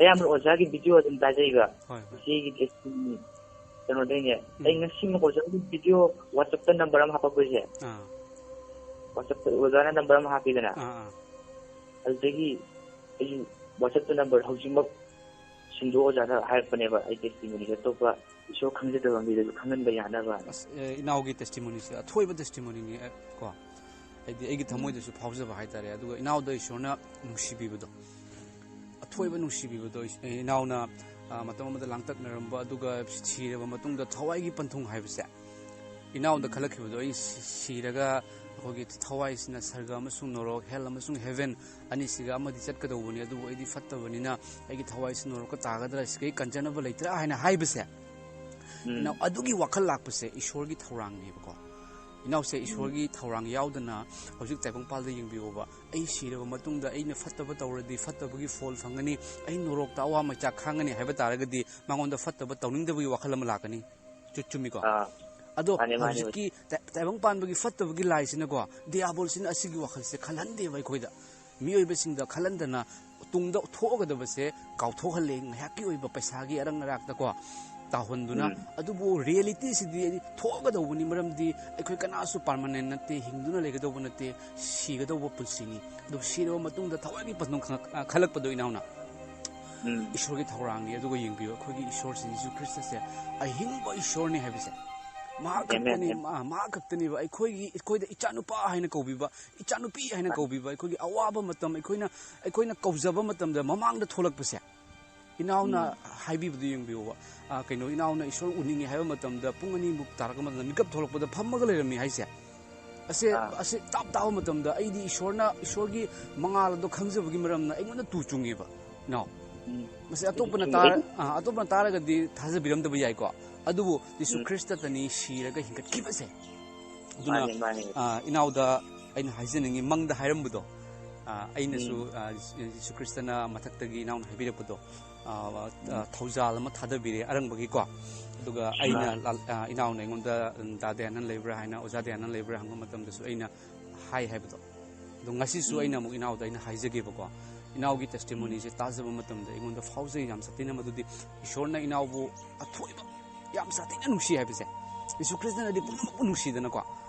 ꯑꯌꯥꯝꯕꯅ ꯑꯣꯖꯥꯒꯤ ꯚꯤꯗꯤꯑꯣ ꯑꯗꯨꯝ ꯇꯥꯖꯩꯕ꯫ ꯍꯣꯏ, ꯍꯣꯏ꯫ ꯏꯆꯦꯒꯤ testimony ꯀꯩꯅꯣꯗꯩꯅꯦ꯫ ꯎꯝ꯫ ꯑꯩ ꯉꯁꯤꯃꯛ ꯑꯣꯖꯥꯒꯤ ꯚꯤꯗꯤꯑꯣ WhatsApp-ꯇ number ꯑꯃ ꯍꯥꯄꯛꯄꯁꯦ꯫ ꯑꯥ꯫ WhatsApp-ꯇ ꯑꯣꯖꯥꯅ number ꯑꯃ ꯍꯥꯞꯄꯤꯗꯅ꯫ ꯑꯥ, ꯑꯥ꯫ ꯑꯗꯨꯗꯒꯤ ꯑꯩꯁꯨ WhatsApp-ꯇ number ꯍꯧꯖꯤꯛꯃꯛ ꯁꯤꯟꯗꯣꯛꯑꯣ ꯑꯣꯖꯥꯅ ꯍꯥꯏꯔꯛꯄꯅꯦꯕ꯫ ꯑꯩ testimony ꯑꯇꯣꯞꯄ ꯏꯁꯣꯔ ꯈꯪꯖꯗꯕ ꯃꯤꯗꯁꯨ ꯈꯪꯍꯟꯕ ꯌꯥꯅꯕ꯫ ꯑꯁ, ꯑꯦ, ꯏꯅꯥꯎꯒꯤ testimony-ꯁꯦ ꯑꯊꯣꯏꯕ testimony-ꯅꯤ, ꯑꯦ, ꯀꯣ꯫ ꯍꯥꯏꯗꯤ ꯑꯩꯒꯤ ꯊꯃꯣꯏꯗꯁꯨ ꯐꯥꯎꯖꯕ ꯍꯥꯏꯇꯥꯔꯦ꯫ ꯑꯗꯨꯒ ꯏꯅꯥꯎꯗ ꯏꯁꯣꯔꯅ ꯅꯨꯡꯁꯤꯕꯤꯕꯗꯣ, ꯑꯊꯣꯏꯕ ꯅꯨꯡꯁꯤꯕꯤꯕꯗꯣ, ꯏꯁ-, ꯑꯦ, ꯏꯅꯥꯎꯅ, ꯑ, ꯃꯇꯝ ꯑꯃꯗ ꯂꯥꯡꯇꯛꯅꯔꯝꯕ, ꯑꯗꯨꯒ ꯁꯤꯔꯕ ꯃꯇꯨꯡꯗ ꯊꯋꯥꯏꯒꯤ ꯄꯟꯊꯨꯡ ꯍꯥꯏꯕꯁꯦ ꯏꯅꯥꯎꯗ ꯈꯜꯂꯛꯈꯤꯕꯗꯣ, ꯑꯩ ꯁꯤ-, ꯁꯤꯔꯒ ꯑꯩꯈꯣꯏꯒꯤ ꯊꯋꯥꯏꯁꯤꯅ ꯁꯔꯒ ꯑꯃꯁꯨꯡ ꯅꯣꯔꯣꯛ, hell ꯑꯃꯁꯨꯡ heaven ꯑꯅꯤꯁꯤꯒ ꯑꯃꯗꯤ ꯆꯠꯀꯗꯧꯕꯅꯤ, ꯑꯗꯨꯕꯨ ꯑꯩꯗꯤ ꯐꯠꯇꯕꯅꯤꯅ ꯑꯩꯒꯤ ꯊꯋꯥꯏꯁꯤ ꯅꯣꯔꯣꯛꯇ ꯇꯥꯒꯗ꯭ꯔꯥ, ꯁꯤꯒ ꯑꯩ ꯀꯟꯖꯅꯕ ꯂꯩꯇ꯭ꯔꯥ ꯍꯥꯏꯅ ꯍꯥꯏꯕꯁꯦ, ꯏꯅꯥꯎ, ꯑꯗꯨꯒꯤ ꯋꯥꯈꯜ ꯂꯥꯛꯄꯁꯦ ꯏꯁꯣꯔꯒꯤ ꯊꯧꯔꯥꯡꯅꯦꯕꯀꯣ꯫ ꯏꯅꯥꯎꯁꯦ, ꯏꯁꯣꯔꯒꯤ ꯊꯧꯔꯥꯡ ꯌꯥꯎꯗꯅ ꯍꯧꯖꯤꯛ ꯇꯥꯏꯕꯪꯄꯥꯜꯗ ꯌꯦꯡꯕꯤꯌꯣꯕ, ꯑꯩ ꯁꯤꯔꯕ ꯃꯇꯨꯡꯗ ꯑꯩꯅ ꯐꯠꯇꯕ ꯇꯧꯔꯗꯤ, ꯐꯠꯇꯕꯒꯤ ꯐꯣꯜ ꯐꯪꯒꯅꯤ, ꯑꯩ ꯅꯣꯔꯣꯛꯇ ꯑꯋꯥ ꯃꯩꯆꯥꯛ ꯈꯥꯡꯒꯅꯤ ꯍꯥꯏꯕ ꯇꯥꯔꯒꯗꯤ, ꯃꯉꯣꯟꯗ ꯐꯠꯇꯕ ꯇꯧꯅꯤꯡꯗꯕꯒꯤ ꯋꯥꯈꯜ ꯑꯃ ꯂꯥꯛꯀꯅꯤ꯫ ꯆꯨ-, ꯆꯨꯝꯃꯤꯀꯣ? ꯑꯥ, ꯑꯗꯣ ꯃꯥꯅꯦ, ꯃꯥꯅꯦ꯫ ꯍꯧꯖꯤꯛꯀꯤ ꯇꯥ-, ꯇꯥꯏꯕꯪ ꯄꯥꯟꯕꯒꯤ ꯐꯠꯇꯕꯒꯤ ꯂꯥꯏꯁꯤꯅꯀꯣ, ꯗꯤꯌꯥꯕꯣꯜꯁꯤꯅ ꯑꯁꯤꯒꯤ ꯋꯥꯈꯜꯁꯦ ꯈꯜꯍꯟꯗꯦꯕ ꯑꯩꯈꯣꯏꯗ꯫ ꯃꯤꯑꯣꯏꯕꯁꯤꯡꯗ ꯈꯜꯍꯟꯗꯅ ꯇꯨꯡꯗ ꯊꯣꯛꯑꯒꯗꯕꯁꯦ ꯀꯥꯎꯊꯣꯛꯍꯜꯂꯦ, ꯉꯥꯏꯍꯥꯛꯀꯤ ꯑꯣꯏꯕ ꯄꯩꯁꯥꯒꯤ ꯑꯔꯪ ꯑꯔꯥꯛꯇꯀꯣ ꯇꯥꯎꯍꯟꯗꯨꯅ꯫ ꯎꯝ꯫ ꯑꯗꯨꯕꯨ ꯔꯤꯌꯦꯂꯤꯇꯤꯁꯤꯗꯤ ꯊꯣꯛꯑꯒꯗꯧꯕꯅꯤ, ꯃꯔꯝꯗꯤ ꯑꯩꯈꯣꯏ ꯀꯅꯥꯁꯨ ꯄꯥꯔꯃꯅꯦꯟ ꯅꯠꯇꯦ, ꯍꯤꯡꯗꯨꯅ ꯂꯩꯒꯗꯧꯕ ꯅꯠꯇꯦ, ꯁꯤꯒꯗꯧꯕ ꯄꯨꯟꯁꯤꯅꯤ꯫ ꯑꯗꯨ ꯁꯤꯔꯕ ꯃꯇꯨꯡꯗ ꯊꯋꯥꯏꯒꯤ ꯄꯟꯊꯨꯡ ꯈꯪꯉꯛ-, ꯑ, ꯈꯜꯂꯛꯄꯗꯣ, ꯏꯅꯥꯎꯅ꯫ ꯎꯝ꯫ ꯏꯁꯣꯔꯒꯤ ꯊꯧꯔꯥꯡꯅꯤ꯫ ꯑꯗꯨꯒ ꯌꯦꯡꯕꯤꯌꯨ, ꯑꯩꯈꯣꯏꯒꯤ ꯏꯁꯣꯔꯁꯦ, ꯖꯤꯁꯨ ꯈ꯭ꯔꯤꯁꯇꯁꯦ ꯑꯍꯤꯡꯕ ꯏꯁꯣꯔꯅꯤ ꯍꯥꯏꯕꯁꯦ꯫ ꯃꯍꯥꯛ ꯑꯦꯃꯦꯟ, ꯈꯛꯇꯅꯤ, ꯑꯦꯃꯦꯟ꯫ ꯃꯥ-, ꯃꯍꯥꯛ ꯈꯛꯇꯅꯦꯕ ꯑꯩꯈꯣꯏꯒꯤ, ꯑꯩꯈꯣꯏꯗ ꯏꯆꯥꯅꯨꯄꯥ ꯍꯥꯏꯅ ꯀꯧꯕꯤꯕ, ꯏꯆꯥꯅꯨꯄꯤ ꯍꯥꯏꯅ ꯃꯥꯅꯤ꯫ ꯀꯧꯕꯤꯕ, ꯑꯩꯈꯣꯏꯒꯤ ꯑꯋꯥꯕ ꯃꯇꯝ, ꯑꯩꯈꯣꯏꯅ, ꯑꯩꯈꯣꯏꯅ ꯀꯧꯖꯕ ꯃꯇꯝꯗ ꯃꯃꯥꯡꯗ ꯊꯣꯛꯂꯛꯄꯁꯦ꯫ ꯏꯅꯥꯎꯅ ꯎꯝ꯫ ꯍꯥꯏꯕꯤꯕꯗꯨ ꯌꯦꯡꯕꯤꯌꯨꯕ꯫ ꯑ, ꯀꯩꯅꯣ, ꯏꯅꯥꯎꯅ ꯏꯁꯣꯔ ꯎꯅꯤꯡꯉꯦ ꯍꯥꯏꯕ ꯃꯇꯝꯗ ꯄꯨꯡ ꯑꯅꯤꯃꯨꯛ ꯇꯥꯔꯛꯄ ꯃꯇꯝꯗ ꯃꯤꯀꯞ ꯊꯣꯛꯂꯛꯄꯗ ꯐꯝꯃꯒ ꯂꯩꯔꯝꯃꯤ ꯍꯥꯏꯁꯦ꯫ ꯑꯁꯦ, ꯑꯥ꯫ ꯑꯁꯦ ꯇꯥꯞ ꯇꯥꯕ ꯃꯇꯝꯗ ꯑꯩꯗꯤ ꯏꯁꯣꯔꯅ, ꯏꯁꯣꯔꯒꯤ ꯃꯉꯥꯜ ꯑꯗꯣ ꯈꯪꯖꯕꯒꯤ ꯃꯔꯝꯅ ꯑꯩꯉꯣꯟꯗ ꯇꯨ ꯆꯨꯡꯉꯦꯕ, ꯏꯅꯥꯎ꯫ ꯎꯝ꯫ ꯃꯁꯤ ꯑꯇꯣꯞꯄꯅ ꯆꯨꯝꯃꯤ꯫ ꯇꯥꯔ-, ꯑꯥ, ꯑꯇꯣꯞꯄꯅ ꯇꯥꯔꯒꯗꯤ ꯊꯥꯖꯕꯤꯔꯝꯗꯕ ꯌꯥꯏꯀꯣ꯫ ꯑꯗꯨꯕꯨ ꯖꯤꯁꯨ ꯎꯝ꯫ ꯈ꯭ꯔꯤꯁꯇꯇꯅꯤ ꯁꯤꯔꯒ ꯍꯤꯡꯒꯠꯈꯤꯕꯁꯦ꯫ ꯑꯗꯨꯅ, ꯃꯥꯅꯤ, ꯃꯥꯅꯤ꯫ ꯑꯥ, ꯏꯅꯥꯎꯗ ꯑꯩꯅ ꯍꯥꯏꯖꯅꯤꯡꯉꯤ, ꯃꯪꯗ ꯍꯥꯏꯔꯝꯕꯗꯣ, ꯑꯥ, ꯑꯩꯅꯁꯨ, ꯎꯝ꯫ ꯑꯥ, ꯖꯤꯁꯨ ꯈ꯭ꯔꯤꯁꯇꯅ ꯃꯊꯛꯇꯒꯤ ꯏꯅꯥꯎꯅ ꯍꯥꯏꯕꯤꯔꯛꯄꯗꯣ, ꯑꯥ, ꯑꯥ, ꯎꯝ꯫ ꯊꯧꯖꯥꯜ ꯑꯃ ꯊꯥꯗꯕꯤꯔꯦ ꯑꯔꯪꯕꯒꯤꯀꯣ꯫ ꯑꯗꯨꯒ ꯑꯩꯅ ꯃꯥꯅꯤ꯫ ꯂꯥꯜ-, ꯑꯥ, ꯏꯅꯥꯎꯅ ꯑꯩꯉꯣꯟꯗ, ꯎꯝ, "ꯗꯥ ꯗꯌꯥꯅꯟ ꯂꯩꯕ꯭ꯔꯥ?" ꯍꯥꯏꯅ, "ꯑꯣꯖꯥ ꯗꯌꯥꯅꯟ ꯂꯩꯕ꯭ꯔꯥ?" ꯍꯪꯕ ꯃꯇꯝꯗꯁꯨ ꯑꯩꯅ ꯍꯥꯏ ꯍꯥꯏꯕꯗꯣ꯫ ꯑꯗꯣ ꯉꯁꯤꯁꯨ ꯎꯝ꯫ ꯑꯩꯅ ꯑꯃꯨꯛ ꯏꯅꯥꯎꯗ ꯑꯩꯅ ꯍꯥꯏꯖꯒꯦꯕꯀꯣ꯫ ꯏꯅꯥꯎꯒꯤ ꯎꯝ꯫ ꯇꯦꯁꯇꯤꯃꯣꯅꯤꯁꯦ ꯇꯥꯖꯕ ꯃꯇꯝꯗ ꯑꯩꯉꯣꯟꯗ ꯐꯥꯎꯖꯩ ꯌꯥꯝ ꯁꯥꯊꯤꯅ, ꯃꯗꯨꯗꯤ ꯏꯁꯣꯔꯅ ꯏꯅꯥꯎꯕꯨ ꯑꯊꯣꯏꯕ ꯌꯥꯝ ꯁꯥꯊꯤꯅ ꯅꯨꯡꯁꯤ ꯍꯥꯏꯕꯁꯦ꯫ ꯖꯤꯁꯨ ꯈ꯭ꯔꯤꯁꯇꯅꯗꯤ ꯎꯝ꯫ ꯄꯨꯝꯅꯃꯛꯄꯨ ꯅꯨꯡꯁꯤꯗꯅꯀꯣ꯫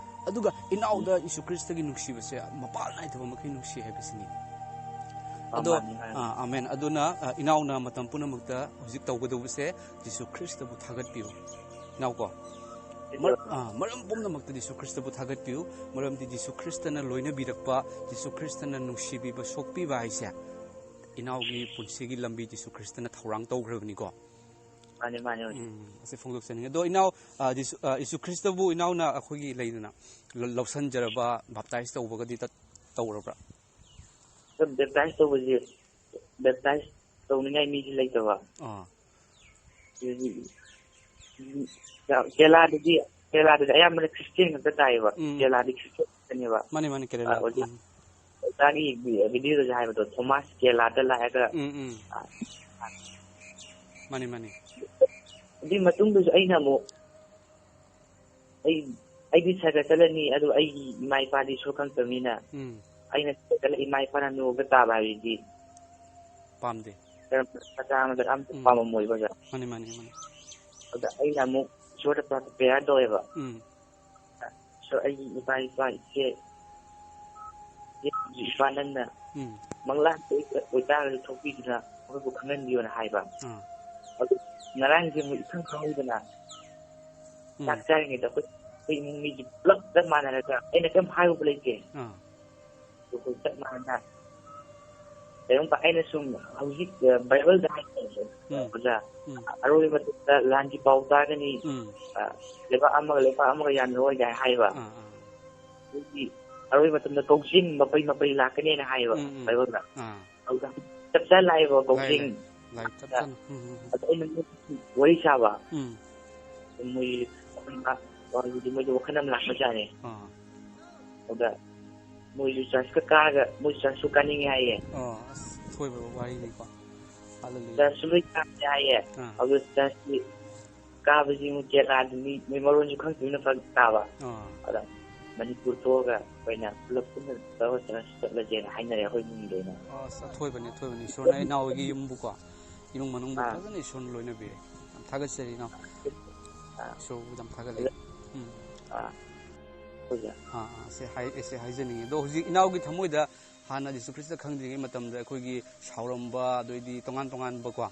ꯑꯗꯨꯒ ꯏꯅꯥꯎꯗ ꯎꯝ꯫ ꯖꯤꯁꯨ ꯈ꯭ꯔꯤꯁꯇꯒꯤ ꯅꯨꯡꯁꯤꯕꯁꯦ ꯃꯄꯥꯟ ꯅꯥꯏꯗꯕ ꯃꯈꯩ ꯅꯨꯡꯁꯤ ꯍꯥꯏꯕꯁꯤꯅꯤ꯫ ꯑꯗꯣ, ꯑꯃꯅꯤ, ꯑꯃꯅꯤ꯫ ꯑꯥ, ꯑꯃꯦꯟ꯫ ꯑꯗꯨꯅ, ꯑꯥ, ꯏꯅꯥꯎꯅ ꯃꯇꯝ ꯄꯨꯝꯅꯃꯛꯇ ꯍꯧꯖꯤꯛ ꯇꯧꯒꯗꯧꯕꯁꯦ ꯖꯤꯁꯨ ꯈ꯭ꯔꯤꯁꯇꯕꯨ ꯊꯥꯒꯠꯄꯤꯌꯨ꯫ ꯏꯅꯥꯎꯀꯣ, ꯃꯔ-, ꯑꯥ, ꯃꯔꯝ ꯄꯨꯝꯅꯃꯛꯇ ꯖꯤꯁꯨ ꯈ꯭ꯔꯤꯁꯇꯕꯨ ꯊꯥꯒꯠꯄꯤꯌꯨ꯫ ꯃꯔꯝꯗꯤ ꯖꯤꯁꯨ ꯈ꯭ꯔꯤꯁꯇꯅ ꯂꯣꯏꯅꯕꯤꯔꯛꯄ, ꯖꯤꯁꯨ ꯈ꯭ꯔꯤꯁꯇꯅ ꯅꯨꯡꯁꯤꯕꯤꯕ, ꯁꯣꯛꯄꯤꯕ ꯍꯥꯏꯁꯦ ꯏꯅꯥꯎꯒꯤ ꯄꯨꯟꯁꯤꯒꯤ ꯂꯝꯕꯤ ꯖꯤꯁꯨ ꯈ꯭ꯔꯤꯁꯇꯅ ꯊꯧꯔꯥꯡ ꯇꯧꯈ꯭ꯔꯕꯅꯤꯀꯣ꯫ ꯃꯥꯅꯦ, ꯃꯥꯅꯦ, ꯃꯥꯅꯦ꯫ ꯎꯝ, ꯑꯁꯤ ꯐꯣꯡꯗꯣꯛꯆꯅꯤꯡꯉꯤ꯫ ꯑꯗꯣ ꯏꯅꯥꯎ, ꯑ, ꯖꯤꯁꯨ, ꯑ, ꯌꯤꯁꯨ ꯈ꯭ꯔꯤꯁꯇꯕꯨ ꯏꯅꯥꯎꯅ ꯑꯩꯈꯣꯏꯒꯤ ꯂꯩꯗꯅ ꯂ-, ꯂꯧꯁꯟꯖꯔꯕ, ꯕꯥꯞꯇꯥꯏꯁ ꯇꯧꯕꯒꯗꯤ ꯇꯠ-, ꯇꯧꯔꯕ꯭ꯔꯥ? ꯑꯗꯣ ꯕꯦꯞꯇꯥꯏꯁ ꯇꯧꯕꯁꯦ, ꯕꯦꯞꯇꯥꯏꯁ ꯇꯧꯅꯤꯡꯉꯥꯏ ꯃꯤꯁꯦ ꯂꯩꯇꯕ꯫ ꯑꯥ꯫ ꯑꯗꯨꯗꯤ, ꯎꯝ, ꯀꯦꯔꯂꯥꯗꯗꯤ, ꯀꯦꯔꯂꯥꯗꯗꯤ ꯑꯌꯥꯝꯕꯅ ꯈ꯭ꯔꯤꯁꯇꯤꯌꯥꯟ ꯉꯥꯛꯇ ꯇꯥꯏꯌꯦꯕ꯫ ꯎꯝ꯫ ꯀꯦꯔꯂꯥꯗꯤ ꯈ꯭ꯔꯤꯁꯇꯤꯌꯥꯟ ꯉꯥꯛꯇꯅꯦꯕ꯫ ꯃꯥꯅꯦ, ꯃꯥꯅꯦ, ꯀꯦꯔꯂꯥ꯫ ꯑꯥ, ꯑꯣꯖꯥ, ꯎꯝ꯫ ꯑꯣꯖꯥꯒꯤ ꯚꯤ-, ꯚꯤꯗꯤꯑꯣꯗꯁꯨ ꯍꯥꯏꯕꯗꯣ, ꯊꯣꯃꯥꯁ ꯀꯦꯔꯂꯥꯗ ꯂꯥꯛꯑꯒ, ꯎꯝ, ꯎꯝ꯫ ꯑꯥ, ꯃꯥꯅꯦ, ꯃꯥꯅꯦ꯫ ꯑꯗꯨꯒꯤ ꯃꯇꯨꯡꯗꯁꯨ ꯑꯩꯅ ꯑꯃꯨꯛ, ꯑꯩ, ꯑꯩꯗꯤ ꯁꯔꯒ ꯆꯠꯂꯅꯤ, ꯑꯗꯨ ꯑꯩꯒꯤ ꯏꯃꯥ ꯏꯄꯥꯗꯤ ꯏꯁꯣꯔ ꯈꯪꯗꯕꯅꯤꯅ, ꯎꯝ꯫ ꯑꯩꯅ ꯁꯔꯒ ꯆꯠꯂ ꯏꯃꯥ ꯏꯄꯥꯅ ꯅꯣꯛꯑꯒ ꯇꯥꯕ ꯍꯥꯏꯕꯗꯤ ꯄꯥꯝꯗꯦ꯫ ꯀꯔꯝꯕ ꯃꯆꯥ ꯑꯃꯗ ꯑꯝꯇ ꯎꯝ꯫ ꯄꯥꯝꯃꯝꯃꯣꯏꯕ ꯑꯣꯖꯥ꯫ ꯃꯥꯅꯤ, ꯃꯥꯅꯤ, ꯃꯥꯅꯤ꯫ ꯑꯗ ꯑꯩꯅ ꯑꯃꯨꯛ ꯏꯁꯣꯔꯗ ꯄ꯭ꯔꯥ-, ꯄ꯭ꯔꯦꯌꯔ ꯇꯧꯋꯦꯕ꯫ ꯎꯝ꯫ "ꯏꯁꯣꯔ, ꯑꯩꯒꯤ ꯏꯃꯥ ꯏꯄꯥ, ꯏꯆꯦ, ꯏꯆꯦ, ꯏꯄꯥ ꯅꯪꯅ ꯎꯝ꯫ ꯃꯪꯂꯥꯟꯗ ꯑꯣꯏꯇꯥꯔꯒꯁꯨ ꯊꯣꯛꯄꯤꯗꯨꯅ ꯃꯈꯣꯏꯕꯨ ꯈꯪꯍꯟꯕꯤꯌꯣꯅ" ꯍꯥꯏꯕ꯫ ꯑꯥ꯫ ꯑꯗꯨ ꯉꯔꯥꯡꯁꯦ ꯑꯃꯨꯛ ꯏꯈꯪ ꯈꯪꯍꯧꯗꯅ ꯎꯝ꯫ ꯆꯥꯛ ꯆꯥꯔꯤꯉꯩꯗ ꯑꯩꯈꯣꯏ, ꯑꯩꯈꯣꯏ ꯏꯃꯨꯡ ꯃꯤꯒꯤ ꯄꯨꯂꯞ ꯆꯞ ꯃꯥꯟꯅꯔꯒ ꯑꯩꯅ ꯀꯩꯝ ꯍꯥꯏꯔꯨꯕ ꯂꯩꯇꯦ꯫ ꯑꯥ꯫ ꯑꯩꯈꯣꯏ ꯆꯞ ꯃꯥꯟꯅꯅ ꯀꯩꯒꯨꯝꯕ ꯑꯩꯅ ꯁꯨꯝ ꯍꯧꯖꯤꯛ, ꯑ, ꯕꯥꯏꯕꯜꯗ ꯍꯥꯏꯕꯗꯣ, ꯎꯝ꯫ ꯑꯣꯖꯥ, ꯎꯝ꯫ ꯑꯔꯣꯏꯕ ꯃꯇꯝꯗ ꯂꯥꯟꯒꯤ ꯄꯥꯎ ꯇꯥꯒꯅꯤ, ꯎꯝ꯫ ꯑ, ꯂꯩꯕꯥꯛ ꯑꯃꯒ ꯂꯩꯕꯥꯛ ꯑꯃꯒ ꯌꯥꯅꯔꯣꯏ ꯀꯥꯏ ꯍꯥꯏꯕ꯫ ꯑꯥ, ꯑꯥ꯫ ꯑꯗꯨꯒꯤ ꯑꯔꯣꯏꯕ ꯃꯇꯝꯗ ꯀꯧꯖꯤꯡ ꯃꯄꯩ ꯃꯄꯩ ꯂꯥꯛꯀꯅꯤꯅ ꯍꯥꯏꯌꯦꯕ ꯎꯝ, ꯎꯝ꯫ ꯕꯥꯏꯕꯜꯗ꯫ ꯑꯥ꯫ ꯑꯗꯨꯗ ꯆꯞ ꯆꯥꯅ ꯂꯥꯛꯑꯦꯕ ꯂꯥꯛꯑꯦ, ꯀꯧꯖꯤꯡ꯫ ꯂꯥꯛꯑꯦ꯫ ꯂꯥꯏ ꯆꯞ ꯆꯥꯅ꯫ ꯎꯝ, ꯎꯝ, ꯎꯝ꯫ ꯑꯗ ꯑꯩꯅ ꯋꯥꯔꯤ ꯁꯥꯕ꯫ ꯎꯝ꯫ ꯃꯣꯏ ꯋꯥꯈꯜ ꯑꯃ ꯂꯥꯛꯄꯖꯥꯠꯅꯤ꯫ ꯑꯥ꯫ ꯑꯗ ꯃꯣꯏꯁꯨ ꯆꯔꯆꯀ ꯀꯥꯔꯒ ꯃꯣꯏ ꯆꯔꯆꯁꯨ ꯀꯥꯅꯤꯡꯉꯦ ꯍꯥꯏꯌꯦ꯫ ꯑꯣ, ꯑꯁ, ꯑꯊꯣꯏꯕ ꯋꯥꯔꯤꯅꯤꯀꯣ꯫ ꯍꯜꯂꯦꯂꯨꯌꯥ꯫ ꯆꯔꯆꯁꯨ ꯂꯣꯏ ꯀꯥꯅꯤꯡꯉꯦ ꯍꯥꯏꯌꯦ꯫ ꯑꯥ꯫ ꯑꯗꯨ ꯆꯔꯆꯀꯤ ꯀꯥꯕꯁꯤ ꯑꯃꯨꯛ ꯀꯦꯔꯂꯥꯗꯗꯤ ꯃꯣꯏ ꯃꯔꯣꯟꯁꯨ ꯈꯪꯗꯕꯅꯤꯅ ꯐꯔꯛ ꯇꯥꯕ꯫ ꯑꯥ꯫ ꯑꯗ ꯃꯅꯤꯄꯨꯔ ꯊꯣꯛꯑꯒ ꯑꯩꯈꯣꯏꯅ ꯄꯨꯂꯞ ꯄꯨꯟꯅ ꯇꯧꯔꯒ ꯆꯠꯂꯁꯦꯅ ꯍꯥꯏꯅꯔꯦ ꯑꯩꯈꯣꯏ ꯏꯃꯨꯡꯗ ꯑꯩꯅ꯫ ꯑꯁ, ꯑꯊꯣꯏꯕꯅꯦ, ꯑꯊꯣꯏꯕꯅꯦ꯫ ꯏꯁꯣꯔꯅ ꯏꯅꯥꯎ ꯍꯣꯏꯒꯤ ꯌꯨꯝꯕꯨꯀꯣ, ꯏꯃꯨꯡ ꯃꯅꯨꯡꯕꯨ ꯑꯥ꯫ ꯐꯖꯅ ꯏꯁꯣꯔꯅ ꯂꯣꯏꯅꯕꯤꯔꯦ꯫ ꯌꯥꯝ ꯊꯥꯒꯠꯆꯔꯤ, ꯏꯅꯥꯎ꯫ ꯑꯥ꯫ ꯏꯁꯣꯔꯕꯨ ꯌꯥꯝ ꯊꯥꯒꯠꯂꯦ꯫ ꯑꯗ ꯎꯝ꯫ ꯑꯥ꯫ ꯑꯣꯖꯥ꯫ ꯑꯥ, ꯑꯥ, ꯁꯤ ꯍꯥꯏ-, ꯁꯤ ꯍꯥꯏꯖꯅꯤꯡꯉꯤ꯫ ꯑꯗꯣ ꯍꯧꯖꯤꯛ ꯏꯅꯥꯎꯒꯤ ꯊꯃꯣꯏꯗ ꯍꯥꯟꯅ ꯖꯤꯁꯨ ꯈ꯭ꯔꯤꯁꯇ ꯈꯪꯗ꯭ꯔꯤꯉꯩ ꯃꯇꯝꯗ ꯑꯩꯈꯣꯏꯒꯤ ꯁꯥꯎꯔꯝꯕ, ꯑꯗꯩꯗꯤ ꯇꯣꯉꯥꯟ ꯇꯣꯉꯥꯟꯕꯀꯣ,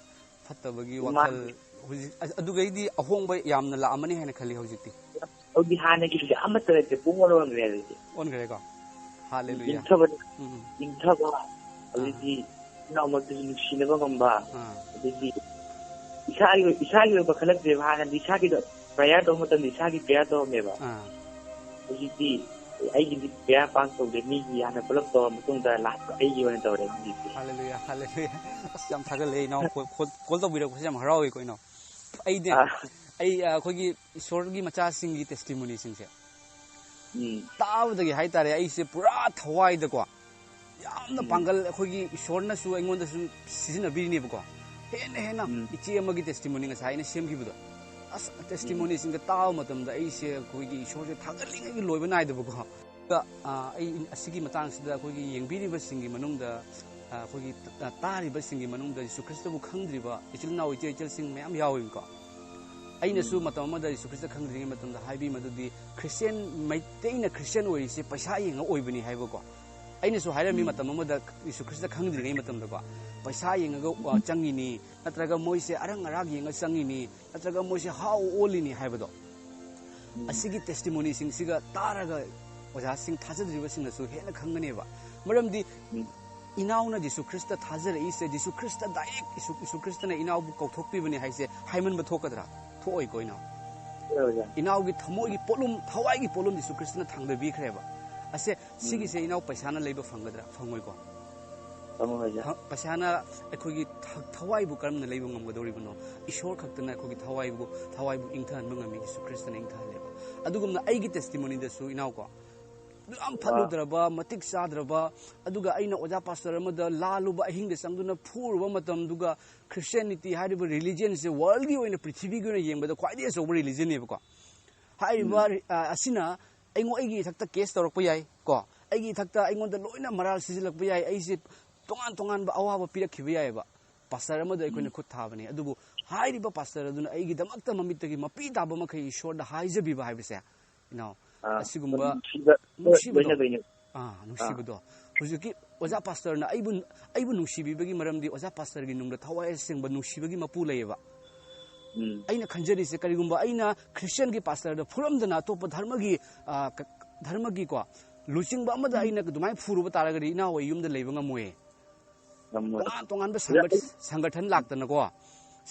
ꯐꯠꯇꯕꯒꯤ ꯋꯥꯈꯜ, ꯃꯥꯅꯤ꯫ ꯍꯧꯖꯤꯛ, ꯑ-, ꯑꯗꯨꯒꯩꯗꯤ ꯑꯍꯣꯡꯕ ꯌꯥꯝꯅ ꯂꯥꯛꯑꯝꯃꯅꯤ ꯍꯥꯏꯅ ꯈꯜꯂꯤ ꯍꯧꯖꯤꯛꯇꯤ꯫ ꯍꯧꯖꯤꯛ ꯍꯥꯟꯅꯒꯤꯗꯨꯗꯤ ꯑꯃꯠꯇ ꯂꯩꯇ꯭ꯔꯦ, ꯄꯨꯡ ꯑꯣꯟ ꯑꯣꯟꯈ꯭ꯔꯦ ꯍꯧꯖꯤꯛꯇꯤ꯫ ꯑꯣꯟꯈ꯭ꯔꯦꯀꯣ? ꯍꯥꯂꯦꯂꯨꯌꯥ꯫ ꯏꯪꯊꯕ, ꯎꯝ, ꯎꯝ꯫ ꯏꯪꯊꯕ, ꯑꯥ꯫ ꯑꯗꯩꯗꯤ ꯏꯆꯤꯟ ꯏꯅꯥꯎ ꯃꯔꯛꯇꯁꯨ ꯅꯨꯡꯁꯤꯅꯕ ꯉꯝꯕ, ꯑꯥ꯫ ꯑꯗꯩꯗꯤ ꯏꯁꯥꯒꯤ ꯏꯁꯥꯒꯤ ꯑꯣꯏꯕ ꯈꯜꯂꯛꯇ꯭ꯔꯦꯕ꯫ ꯍꯥꯟꯅꯗꯤ ꯏꯁꯥꯒꯤꯗ ꯄ꯭ꯔꯦꯌꯔ ꯇꯧꯕ ꯃꯇꯝꯗ ꯏꯁꯥꯒꯤ ꯄ꯭ꯔꯦꯌꯔ ꯇꯧꯔꯝꯃꯦꯕ꯫ ꯑꯥ ꯍꯧꯖꯤꯛꯇꯤ ꯑꯩꯒꯤꯗꯤ ꯄ꯭ꯔꯦꯌꯔ ꯄꯥꯛ ꯇꯧꯗꯦ, ꯃꯤꯒꯤ ꯍꯥꯟꯅ ꯄꯨꯂꯞ ꯇꯧꯔ ꯃꯇꯨꯡꯗ ꯂꯥꯁꯇ ꯑꯩꯒꯤ ꯑꯣꯏꯅ ꯇꯧꯔꯦ ꯍꯧꯖꯤꯛꯇꯤ꯫ ꯍꯥꯂꯦꯂꯨꯌꯥ, ꯍꯥꯂꯦꯂꯨꯌꯥ꯫ ꯑꯁ, ꯌꯥꯝ ꯊꯥꯒꯠꯂꯦ ꯏꯅꯥꯎ꯫ ꯀꯣꯜ ꯀꯣꯜ ꯇꯧꯕꯤꯔꯛꯄꯁꯦ ꯌꯥꯝ ꯍꯔꯥꯎꯋꯦꯀꯣ ꯏꯅꯥꯎ꯫ ꯑꯩꯅꯦ ꯑꯥ ꯑꯩ ꯑ, ꯑꯩꯈꯣꯏꯒꯤ ꯏꯁꯣꯔꯒꯤ ꯃꯆꯥꯁꯤꯡꯒꯤ ꯇꯦꯁꯇꯤꯃꯣꯅꯤꯁꯤꯡꯁꯦ ꯎꯝ ꯇꯥꯕꯗꯒꯤ ꯍꯥꯏꯇꯥꯔꯦ, ꯑꯩꯁꯦ ꯄꯨꯔꯥ ꯊꯋꯥꯏꯗꯀꯣ ꯌꯥꯝꯅ ꯎꯝ ꯄꯥꯡꯒꯜ, ꯑꯩꯈꯣꯏꯒꯤ ꯏꯁꯣꯔꯅꯁꯨ ꯑꯩꯉꯣꯟꯗꯁꯨ ꯁꯤꯖꯤꯟꯅꯕꯤꯔꯤꯅꯦꯕꯀꯣ꯫ ꯍꯦꯟꯅ ꯍꯦꯟꯅ ꯎꯝ ꯏꯆꯦ ꯑꯃꯒꯤ ꯇꯦꯁꯇꯤꯃꯣꯅꯤ ꯉꯁꯥꯏ ꯑꯩꯅ ꯁꯦꯝꯈꯤꯕꯗꯣ, ꯑꯁ, ꯇꯦꯁꯇꯤꯃꯣꯅꯤꯁꯤꯡꯒ ꯇꯥꯕ ꯃꯇꯝꯗ ꯑꯩꯁꯦ ꯑꯩꯈꯣꯏꯒꯤ ꯏꯁꯣꯔꯁꯦ ꯊꯥꯒꯠꯂꯤꯉꯩꯒꯤ ꯂꯣꯏꯕ ꯅꯥꯏꯗꯕꯀꯣ꯫ ꯑꯗꯨꯒ, ꯑ, ꯑꯩ ꯑꯁꯤꯒꯤ ꯃꯇꯥꯡꯁꯤꯗ ꯑꯩꯈꯣꯏꯒꯤ ꯌꯦꯡꯕꯤꯔꯤꯕꯁꯤꯡꯒꯤ ꯃꯅꯨꯡꯗ, ꯑ, ꯑꯩꯈꯣꯏꯒꯤ ꯇ- ꯇꯥꯔꯤꯕꯁꯤꯡꯒꯤ ꯃꯅꯨꯡꯗ ꯌꯤꯁꯨ ꯈ꯭ꯔꯤꯁꯇꯕꯨ ꯈꯪꯗ꯭ꯔꯤꯕ ꯏꯆꯤꯜ ꯏꯅꯥꯎ ꯏꯆꯦ ꯏꯆꯜꯁꯤꯡ ꯃꯌꯥꯝ ꯌꯥꯎꯋꯦꯕꯀꯣ꯫ ꯑꯩꯅꯁꯨ ꯎꯝ ꯃꯇꯝ ꯑꯃꯗ ꯌꯤꯁꯨ ꯈ꯭ꯔꯤꯁꯇ ꯈꯪꯗ꯭ꯔꯤꯉꯩ ꯃꯇꯝꯗ ꯍꯥꯏꯕꯤ ꯃꯗꯨꯗꯤ, ꯈ꯭ꯔꯤꯁꯇꯤꯌꯟ, ꯃꯩꯇꯩꯅ ꯈ꯭ꯔꯤꯁꯇꯤꯌꯟ ꯑꯣꯏꯔꯤꯁꯦ ꯄꯩꯁꯥ ꯌꯦꯡꯉ ꯑꯣꯏꯕꯅꯤ ꯍꯥꯏꯕꯀꯣ꯫ ꯑꯩꯅꯁꯨ ꯍꯥꯏꯔꯝꯃꯤ ꯎꯝ ꯃꯇꯝ ꯑꯃꯗ, ꯌꯤꯁꯨ ꯈ꯭ꯔꯤꯁꯇ ꯈꯪꯗ꯭ꯔꯤꯉꯩ ꯃꯇꯝꯗꯀꯣ, ꯄꯩꯁꯥ ꯌꯦꯡꯉꯒ, ꯑ, ꯆꯪꯉꯤꯅꯤ, ꯅꯠꯇ꯭ꯔꯒ ꯃꯣꯏꯁꯦ ꯑꯔꯪ ꯑꯔꯥꯛ ꯌꯦꯡꯉ ꯆꯪꯉꯤꯅꯤ, ꯅꯠꯇ꯭ꯔꯒ ꯃꯣꯏꯁꯦ ꯍꯥꯎ ꯑꯣꯜꯂꯤꯅꯤ ꯍꯥꯏꯕꯗꯣ꯫ ꯎꯝ ꯑꯁꯤꯒꯤ ꯇꯦꯁꯇꯤꯃꯣꯅꯤꯁꯤꯡꯁꯤꯒ ꯇꯥꯔꯒ ꯑꯣꯖꯥꯁꯤꯡ ꯊꯥꯖꯗ꯭ꯔꯤꯕꯁꯤꯡꯅꯁꯨ ꯍꯦꯟꯅ ꯈꯪꯒꯅꯦꯕ꯫ ꯃꯔꯝꯗꯤ ꯎꯝ ꯏꯅꯥꯎꯅ Jesus Christ ꯊꯥꯖꯔꯛꯏꯁꯦ, Jesus Christ direct ꯖꯤꯁꯨ, ꯖꯤꯁꯨ ꯈ꯭ꯔꯤꯁꯇꯅ ꯏꯅꯥꯎꯕꯨ ꯀꯧꯊꯣꯛꯄꯤꯕꯅꯤ ꯍꯥꯏꯁꯦ ꯍꯥꯏꯃꯟꯕ ꯊꯣꯛꯀꯗ꯭ꯔꯥ? ꯊꯣꯛꯑꯣꯏꯀꯣ ꯏꯅꯥꯎ꯫ ꯍꯣꯏ ꯑꯣꯖꯥ꯫ ꯏꯅꯥꯎꯒꯤ ꯊꯃꯣꯏꯒꯤ ꯄꯣꯠꯂꯨꯝ, ꯊꯋꯥꯏꯒꯤ ꯄꯣꯠꯂꯨꯝ ꯖꯤꯁꯨ ꯈ꯭ꯔꯤꯁꯇꯅ ꯊꯥꯡꯗꯕꯤꯈ꯭ꯔꯦꯕ꯫ ꯑꯁꯦ, ꯎꯝ ꯁꯤꯒꯤꯁꯦ ꯏꯅꯥꯎ ꯄꯩꯁꯥꯅ ꯂꯩꯕ ꯐꯪꯒꯗ꯭ꯔꯥ? ꯐꯪꯉꯣꯏꯀꯣ꯫ ꯐꯪꯉꯣꯏ ꯑꯣꯖꯥ꯫ ꯊ- ꯄꯩꯁꯥꯅ ꯑꯩꯈꯣꯏꯒꯤ ꯊ- ꯊꯋꯥꯏꯕꯨ ꯀꯔꯝꯅ ꯂꯩꯕ ꯉꯝꯒꯗꯧꯔꯤꯕꯅꯣ? ꯏꯁꯣꯔ ꯈꯛꯇꯅ ꯑꯩꯈꯣꯏꯒꯤ ꯊꯋꯥꯏꯕꯨ, ꯊꯋꯥꯏꯕꯨ ꯏꯪꯊꯍꯟꯕ ꯉꯝꯃꯤ, ꯖꯤꯁꯨ ꯈ꯭ꯔꯤꯁꯇꯅ ꯏꯪꯊꯍꯜꯂꯦꯕ꯫ ꯑꯗꯨꯒꯨꯝꯅ ꯑꯩꯒꯤ ꯇꯦꯁꯇꯤꯃꯣꯅꯤꯗꯁꯨ ꯏꯅꯥꯎꯀꯣ, ꯌꯥꯝ ꯐꯠꯂꯨꯗ꯭ꯔꯕ, ꯃꯇꯤꯛ ꯆꯥꯗ꯭ꯔꯕ, ꯑꯗꯨꯒ ꯑꯩꯅ ꯑꯣꯖꯥ ꯄꯥꯁꯇꯔ ꯑꯃꯗ ꯂꯥꯜꯂꯨꯕ, ꯑꯍꯤꯡꯗ ꯆꯪꯗꯨꯅ ꯐꯨꯔꯨꯕ ꯃꯇꯝꯗꯨꯒ, ꯈ꯭ꯔꯤꯁꯇꯤꯌꯥꯅꯤꯇꯤ ꯍꯥꯏꯔꯤꯕ ꯔꯤꯂꯤꯖꯟꯁꯦ ꯋꯥꯔꯜꯒꯤ ꯑꯣꯏꯅ, ꯄ꯭ꯔꯤꯊꯤꯕꯤꯒꯤ ꯑꯣꯏꯅ ꯌꯦꯡꯕꯗ ꯈ꯭ꯋꯥꯏꯗꯒꯤ ꯑꯆꯧꯕ ꯔꯤꯂꯤꯖꯟꯅꯦꯕꯀꯣ꯫ ꯍꯥꯏꯔꯤꯕ, ꯎꯝ ꯑ, ꯑꯁꯤꯅ ꯑꯩꯉꯣꯟ-, ꯑꯩꯒꯤ ꯏꯊꯛꯇ ꯀꯦꯁ ꯇꯧꯔꯛꯄ ꯌꯥꯏ ꯀꯣ, ꯑꯩꯒꯤ ꯏꯊꯛꯇ ꯑꯩꯉꯣꯟꯗ ꯂꯣꯏꯅ ꯃꯔꯥꯜ ꯁꯤꯖꯤꯜꯂꯛꯄ ꯌꯥꯏ, ꯑꯩꯁꯦ ꯇꯣꯉꯥꯟ ꯇꯣꯉꯥꯟꯕ ꯑꯋꯥꯕ ꯄꯤꯔꯛꯈꯤꯕ ꯌꯥꯏꯑꯕ꯫ ꯄꯥꯁꯇꯔ ꯑꯃꯗ ꯑꯩꯈꯣꯏꯅ ꯎꯝ ꯈꯨꯠ ꯊꯥꯕꯅꯤ, ꯑꯗꯨꯕꯨ ꯍꯥꯏꯔꯤꯕ ꯄꯥꯁꯇꯔ ꯑꯗꯨꯅ ꯑꯩꯒꯤꯗꯃꯛꯇ ꯃꯃꯤꯠꯇꯒꯤ ꯃꯄꯤ ꯇꯥꯕ ꯃꯈꯩ ꯏꯁꯣꯔꯗ ꯍꯥꯏꯖꯕꯤꯕ ꯍꯥꯏꯕꯁꯦ, ꯏꯅꯥꯎ, ꯑꯥ ꯑꯁꯤꯒꯨꯝꯕ ꯅꯨꯡꯁꯤꯕ ꯅꯨꯡꯁꯤꯕꯗꯣ, ꯂꯣꯏꯅꯗꯣꯏꯅꯦ꯫ ꯑꯥ, ꯑꯥ ꯅꯨꯡꯁꯤꯕꯗꯣ꯫ ꯍꯧꯖꯤꯛꯀꯤ ꯑꯣꯖꯥ ꯄꯥꯁꯇꯔꯅ ꯑꯩꯕꯨ, ꯑꯩꯕꯨ ꯅꯨꯡꯁꯤꯕꯤꯕꯒꯤ ꯃꯔꯝꯗꯤ ꯑꯣꯖꯥ ꯄꯥꯁꯇꯔꯒꯤ ꯅꯨꯡꯗ ꯊꯋꯥꯏ ꯑꯁꯦꯡꯕ ꯅꯨꯡꯁꯤꯕꯒꯤ ꯃꯄꯨ ꯂꯩꯌꯦꯕ꯫ ꯎꯝ ꯑꯩꯅ ꯈꯟꯖꯔꯤꯁꯦ, ꯀꯔꯤꯒꯨꯝꯕ ꯑꯩꯅ ꯈ꯭ꯔꯤꯁꯇꯤꯌꯟꯒꯤ ꯄꯥꯁꯇꯔꯗ ꯐꯨꯔꯝꯗꯅ ꯑꯇꯣꯞꯄ ꯙꯔꯃꯒꯤ, ꯑ, ꯀ- ꯙꯔꯃꯒꯤꯀꯣ, ꯂꯨꯆꯤꯡꯕ ꯑꯃꯗ ꯎꯝ ꯑꯩꯅ ꯑꯗꯨꯃꯥꯏꯅ ꯐꯨꯔꯨꯕ ꯇꯥꯔꯒꯗꯤ ꯏꯅꯥꯎ ꯑꯩ ꯌꯨꯝꯗ ꯂꯩꯕ ꯉꯝꯃꯣꯏꯌꯦ꯫ ꯉꯝꯃꯣꯏ꯫ ꯇꯣꯉꯥꯟ ꯇꯣꯉꯥꯟꯕ ꯑꯣꯖꯥ, ꯁꯪꯒ- ꯑꯩ ꯁꯪꯒꯊꯟ ꯂꯥꯛꯇꯅꯀꯣ,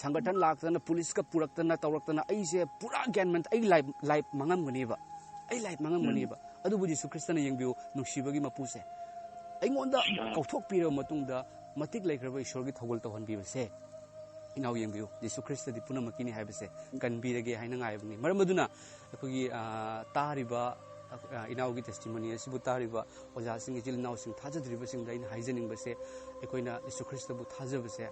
ꯁꯪꯒꯇꯟ ꯂꯥꯛꯇꯅ, ꯄꯨꯂꯤꯁꯀ ꯄꯨꯔꯛꯇꯅ ꯇꯧꯔꯛꯇꯅ, ꯑꯩꯁꯦ ꯄꯨꯔꯥ ꯒ꯭ꯌꯥꯟ ꯃꯦꯟ, ꯑꯩ ꯂꯥꯏꯐ ꯂꯥꯏꯐ ꯃꯥꯡꯉꯝꯒꯅꯦꯕ, ꯑꯩ ꯂꯥꯏꯐ ꯃꯥꯡꯉꯝꯒꯅꯦꯕ꯫ ꯑꯗꯨꯕꯨ ꯖꯤꯁꯨ ꯈ꯭ꯔꯤꯁꯇꯅ ꯌꯦꯡꯕꯤꯌꯨ, ꯅꯨꯡꯁꯤꯕꯒꯤ ꯃꯄꯨꯁꯦ, ꯑꯩꯉꯣꯟꯗ ꯀꯧꯊꯣꯛꯄꯤꯔꯕ ꯃꯇꯨꯡꯗ ꯃꯇꯤꯛ ꯂꯩꯈ꯭ꯔꯕ ꯏꯁꯣꯔꯒꯤ ꯊꯧꯒꯜ ꯇꯧꯍꯟꯕꯤꯕꯁꯦ, ꯏꯅꯥꯎ ꯌꯦꯡꯕꯤꯌꯨ, ꯖꯤꯁꯨ ꯈ꯭ꯔꯤꯁꯇꯗꯤ ꯄꯨꯝꯅꯃꯛꯀꯤꯅꯤ ꯍꯥꯏꯕꯁꯦ ꯀꯟꯕꯤꯔꯒꯦ ꯍꯥꯏꯅ ꯉꯥꯏꯕꯅꯤ꯫ ꯃꯔꯝ ꯑꯗꯨꯅ ꯑꯩꯈꯣꯏꯒꯤ, ꯑ, ꯇꯥꯔꯤꯕ, ꯑ, ꯏꯅꯥꯎꯒꯤ ꯇꯦꯁꯇꯤꯃꯣꯅꯤ ꯑꯁꯤꯕꯨ ꯇꯥꯔꯤꯕ ꯑꯣꯖꯥꯁꯤꯡ, ꯏꯆꯤꯜ ꯏꯅꯥꯎꯁꯤꯡ, ꯊꯥꯖꯗ꯭ꯔꯤꯕꯁꯤꯡꯗ ꯑꯩꯅ ꯍꯥꯏꯖꯅꯤꯡꯕꯁꯦ, ꯑꯩꯈꯣꯏꯅ ꯖꯤꯁꯨ ꯈ꯭ꯔꯤꯁꯇꯕꯨ ꯊꯥꯖꯕꯁꯦ,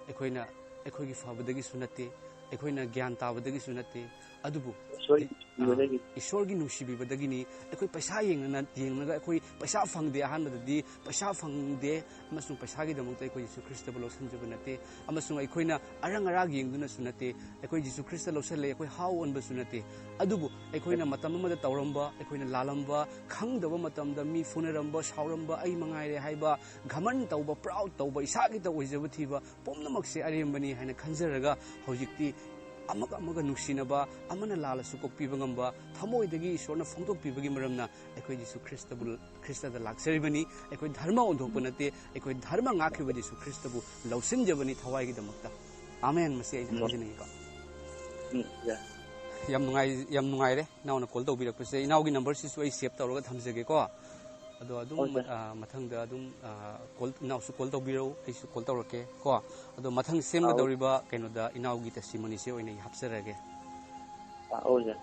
ꯑꯩꯈꯣꯏꯅ ꯑꯩꯈꯣꯏꯒꯤ ꯐꯕꯗꯒꯤꯁꯨ ꯅꯠꯇꯦ, ꯑꯩꯈꯣꯏꯅ ꯒ꯭ꯌꯥꯟ ꯇꯥꯕꯗꯒꯤꯁꯨ ꯅꯠꯇꯦ, ꯑꯗꯨꯕꯨ ꯏꯁꯣꯔꯒꯤ ꯑ, ꯅꯨꯡꯁꯤꯕꯗꯒꯤ꯫ ꯏꯁꯣꯔꯒꯤ ꯅꯨꯡꯁꯤꯕꯤꯕꯗꯒꯤꯅꯤ꯫ ꯑꯩꯈꯣꯏ ꯄꯩꯁꯥ ꯌꯦꯡꯅ-, ꯌꯦꯡꯂꯒ ꯑꯩꯈꯣꯏ ꯄꯩꯁꯥ ꯐꯪꯗꯦ, ꯑꯍꯥꯟꯕꯗꯗꯤ ꯄꯩꯁꯥ ꯐꯪꯗꯦ, ꯑꯃꯁꯨꯡ ꯄꯩꯁꯥꯒꯤꯗꯃꯛꯇ ꯑꯩꯈꯣꯏ ꯖꯤꯁꯨ ꯈ꯭ꯔꯤꯁꯇꯕꯨ ꯂꯧꯁꯤꯟꯖꯕ ꯅꯠꯇꯦ, ꯑꯃꯁꯨꯡ ꯑꯩꯈꯣꯏꯅ ꯑꯔꯪ ꯑꯔꯥꯛ ꯌꯦꯡꯗꯨꯅꯁꯨ ꯅꯠꯇꯦ, ꯑꯩꯈꯣꯏ ꯖꯤꯁꯨ ꯈ꯭ꯔꯤꯁꯇ ꯂꯧꯁꯤꯜꯂꯦ, ꯑꯩꯈꯣꯏ ꯍꯥꯎ ꯑꯣꯟꯕꯁꯨ ꯅꯠꯇꯦ꯫ ꯑꯗꯨꯕꯨ ꯑꯩꯈꯣꯏꯅ ꯃꯇꯝ ꯑꯃꯗ ꯇꯧꯔꯝꯕ, ꯑꯩꯈꯣꯏꯅ ꯂꯥꯜꯂꯝꯕ, ꯈꯪꯗꯕ ꯃꯇꯝꯗ ꯃꯤ ꯐꯨꯅꯔꯝꯕ, ꯁꯥꯎꯔꯝꯕ, ꯑꯩ ꯃꯉꯥꯏꯔꯦ ꯍꯥꯏꯕ, ꯘꯃꯟ ꯇꯧꯕ, ꯄ꯭ꯔꯥꯎꯗ ꯇꯧꯕ, ꯏꯁꯥꯒꯤꯇ ꯑꯣꯏꯖꯕ ꯊꯤꯕ, ꯄꯨꯝꯅꯃꯛꯁꯦ ꯑꯔꯦꯝꯕꯅꯤ ꯍꯥꯏꯅ ꯈꯟꯖꯔꯒ, ꯍꯧꯖꯤꯛꯇꯤ ꯑꯃꯒ ꯑꯃꯒ ꯅꯨꯡꯁꯤꯅꯕ, ꯑꯃꯅ ꯂꯥꯜꯂꯁꯨ ꯀꯣꯛꯄꯤꯕ ꯉꯝꯕ, ꯊꯃꯣꯏꯗꯒꯤ ꯏꯁꯣꯔꯅ ꯐꯣꯡꯗꯣꯛꯄꯤꯕꯒꯤ ꯃꯔꯝꯅ ꯑꯩꯈꯣꯏ ꯖꯤꯁꯨ ꯈ꯭ꯔꯤꯁꯇꯕꯨ, ꯈ꯭ꯔꯤꯁꯇꯗ ꯂꯥꯛꯆꯔꯤꯕꯅꯤ꯫ ꯑꯩꯈꯣꯏ ꯙꯔꯃ ꯑꯣꯟꯊꯣꯛꯄ ꯅꯠꯇꯦ, ꯑꯩꯈꯣꯏ ꯙꯔꯃ ꯉꯥꯛꯈꯤꯕ ꯖꯤꯁꯨ ꯈ꯭ꯔꯤꯁꯇꯕꯨ ꯂꯧꯁꯤꯟꯖꯕꯅꯤꯊꯋꯥꯏꯒꯤꯗꯃꯛꯇ꯫ ꯑꯃꯦꯟ꯫ ꯃꯁꯤ ꯑꯩꯅ ꯎꯝ꯫ ꯍꯥꯏꯖꯅꯤꯡꯉꯤꯀꯣ꯫ ꯎꯝ, ꯌꯥ꯫ ꯌꯥꯝ ꯅꯨꯡꯉꯥꯏ-, ꯌꯥꯝ ꯅꯨꯡꯉꯥꯏꯔꯦ ꯏꯅꯥꯎꯅ ꯀꯣꯜ ꯇꯧꯕꯤꯔꯛꯄꯁꯦ꯫ ꯏꯅꯥꯎꯒꯤ ꯅꯝꯕꯔꯁꯤꯁꯨ ꯑꯩ ꯁꯦꯚ ꯇꯧꯔꯒ ꯊꯝꯖꯒꯦꯀꯣ꯫ ꯑꯗꯣ ꯑꯗꯨꯝ, ꯍꯣꯏ, ꯁꯥꯔ꯫ ꯑ, ꯃꯊꯪꯗ ꯑꯗꯨꯝ, ꯑ, ꯀꯣꯜ, ꯏꯅꯥꯎꯁꯨ ꯀꯣꯜ ꯇꯧꯕꯤꯔꯛꯎ, ꯑꯩꯁꯨ ꯀꯣꯜ ꯇꯧꯔꯛꯀꯦ ꯀꯣ꯫ ꯑꯗꯣ ꯃꯊꯪ ꯑꯥꯎ꯫ ꯁꯦꯝꯒꯗꯧꯔꯤꯕ ꯀꯩꯅꯣꯗ ꯏꯅꯥꯎꯒꯤ ꯇꯦꯁꯇꯤꯃꯣꯅꯤꯁꯦ ꯑꯣꯏꯅ ꯑꯩ ꯍꯥꯞꯆꯔꯒꯦ꯫ ꯑꯥ, ꯑꯧ, ꯁꯥꯔ꯫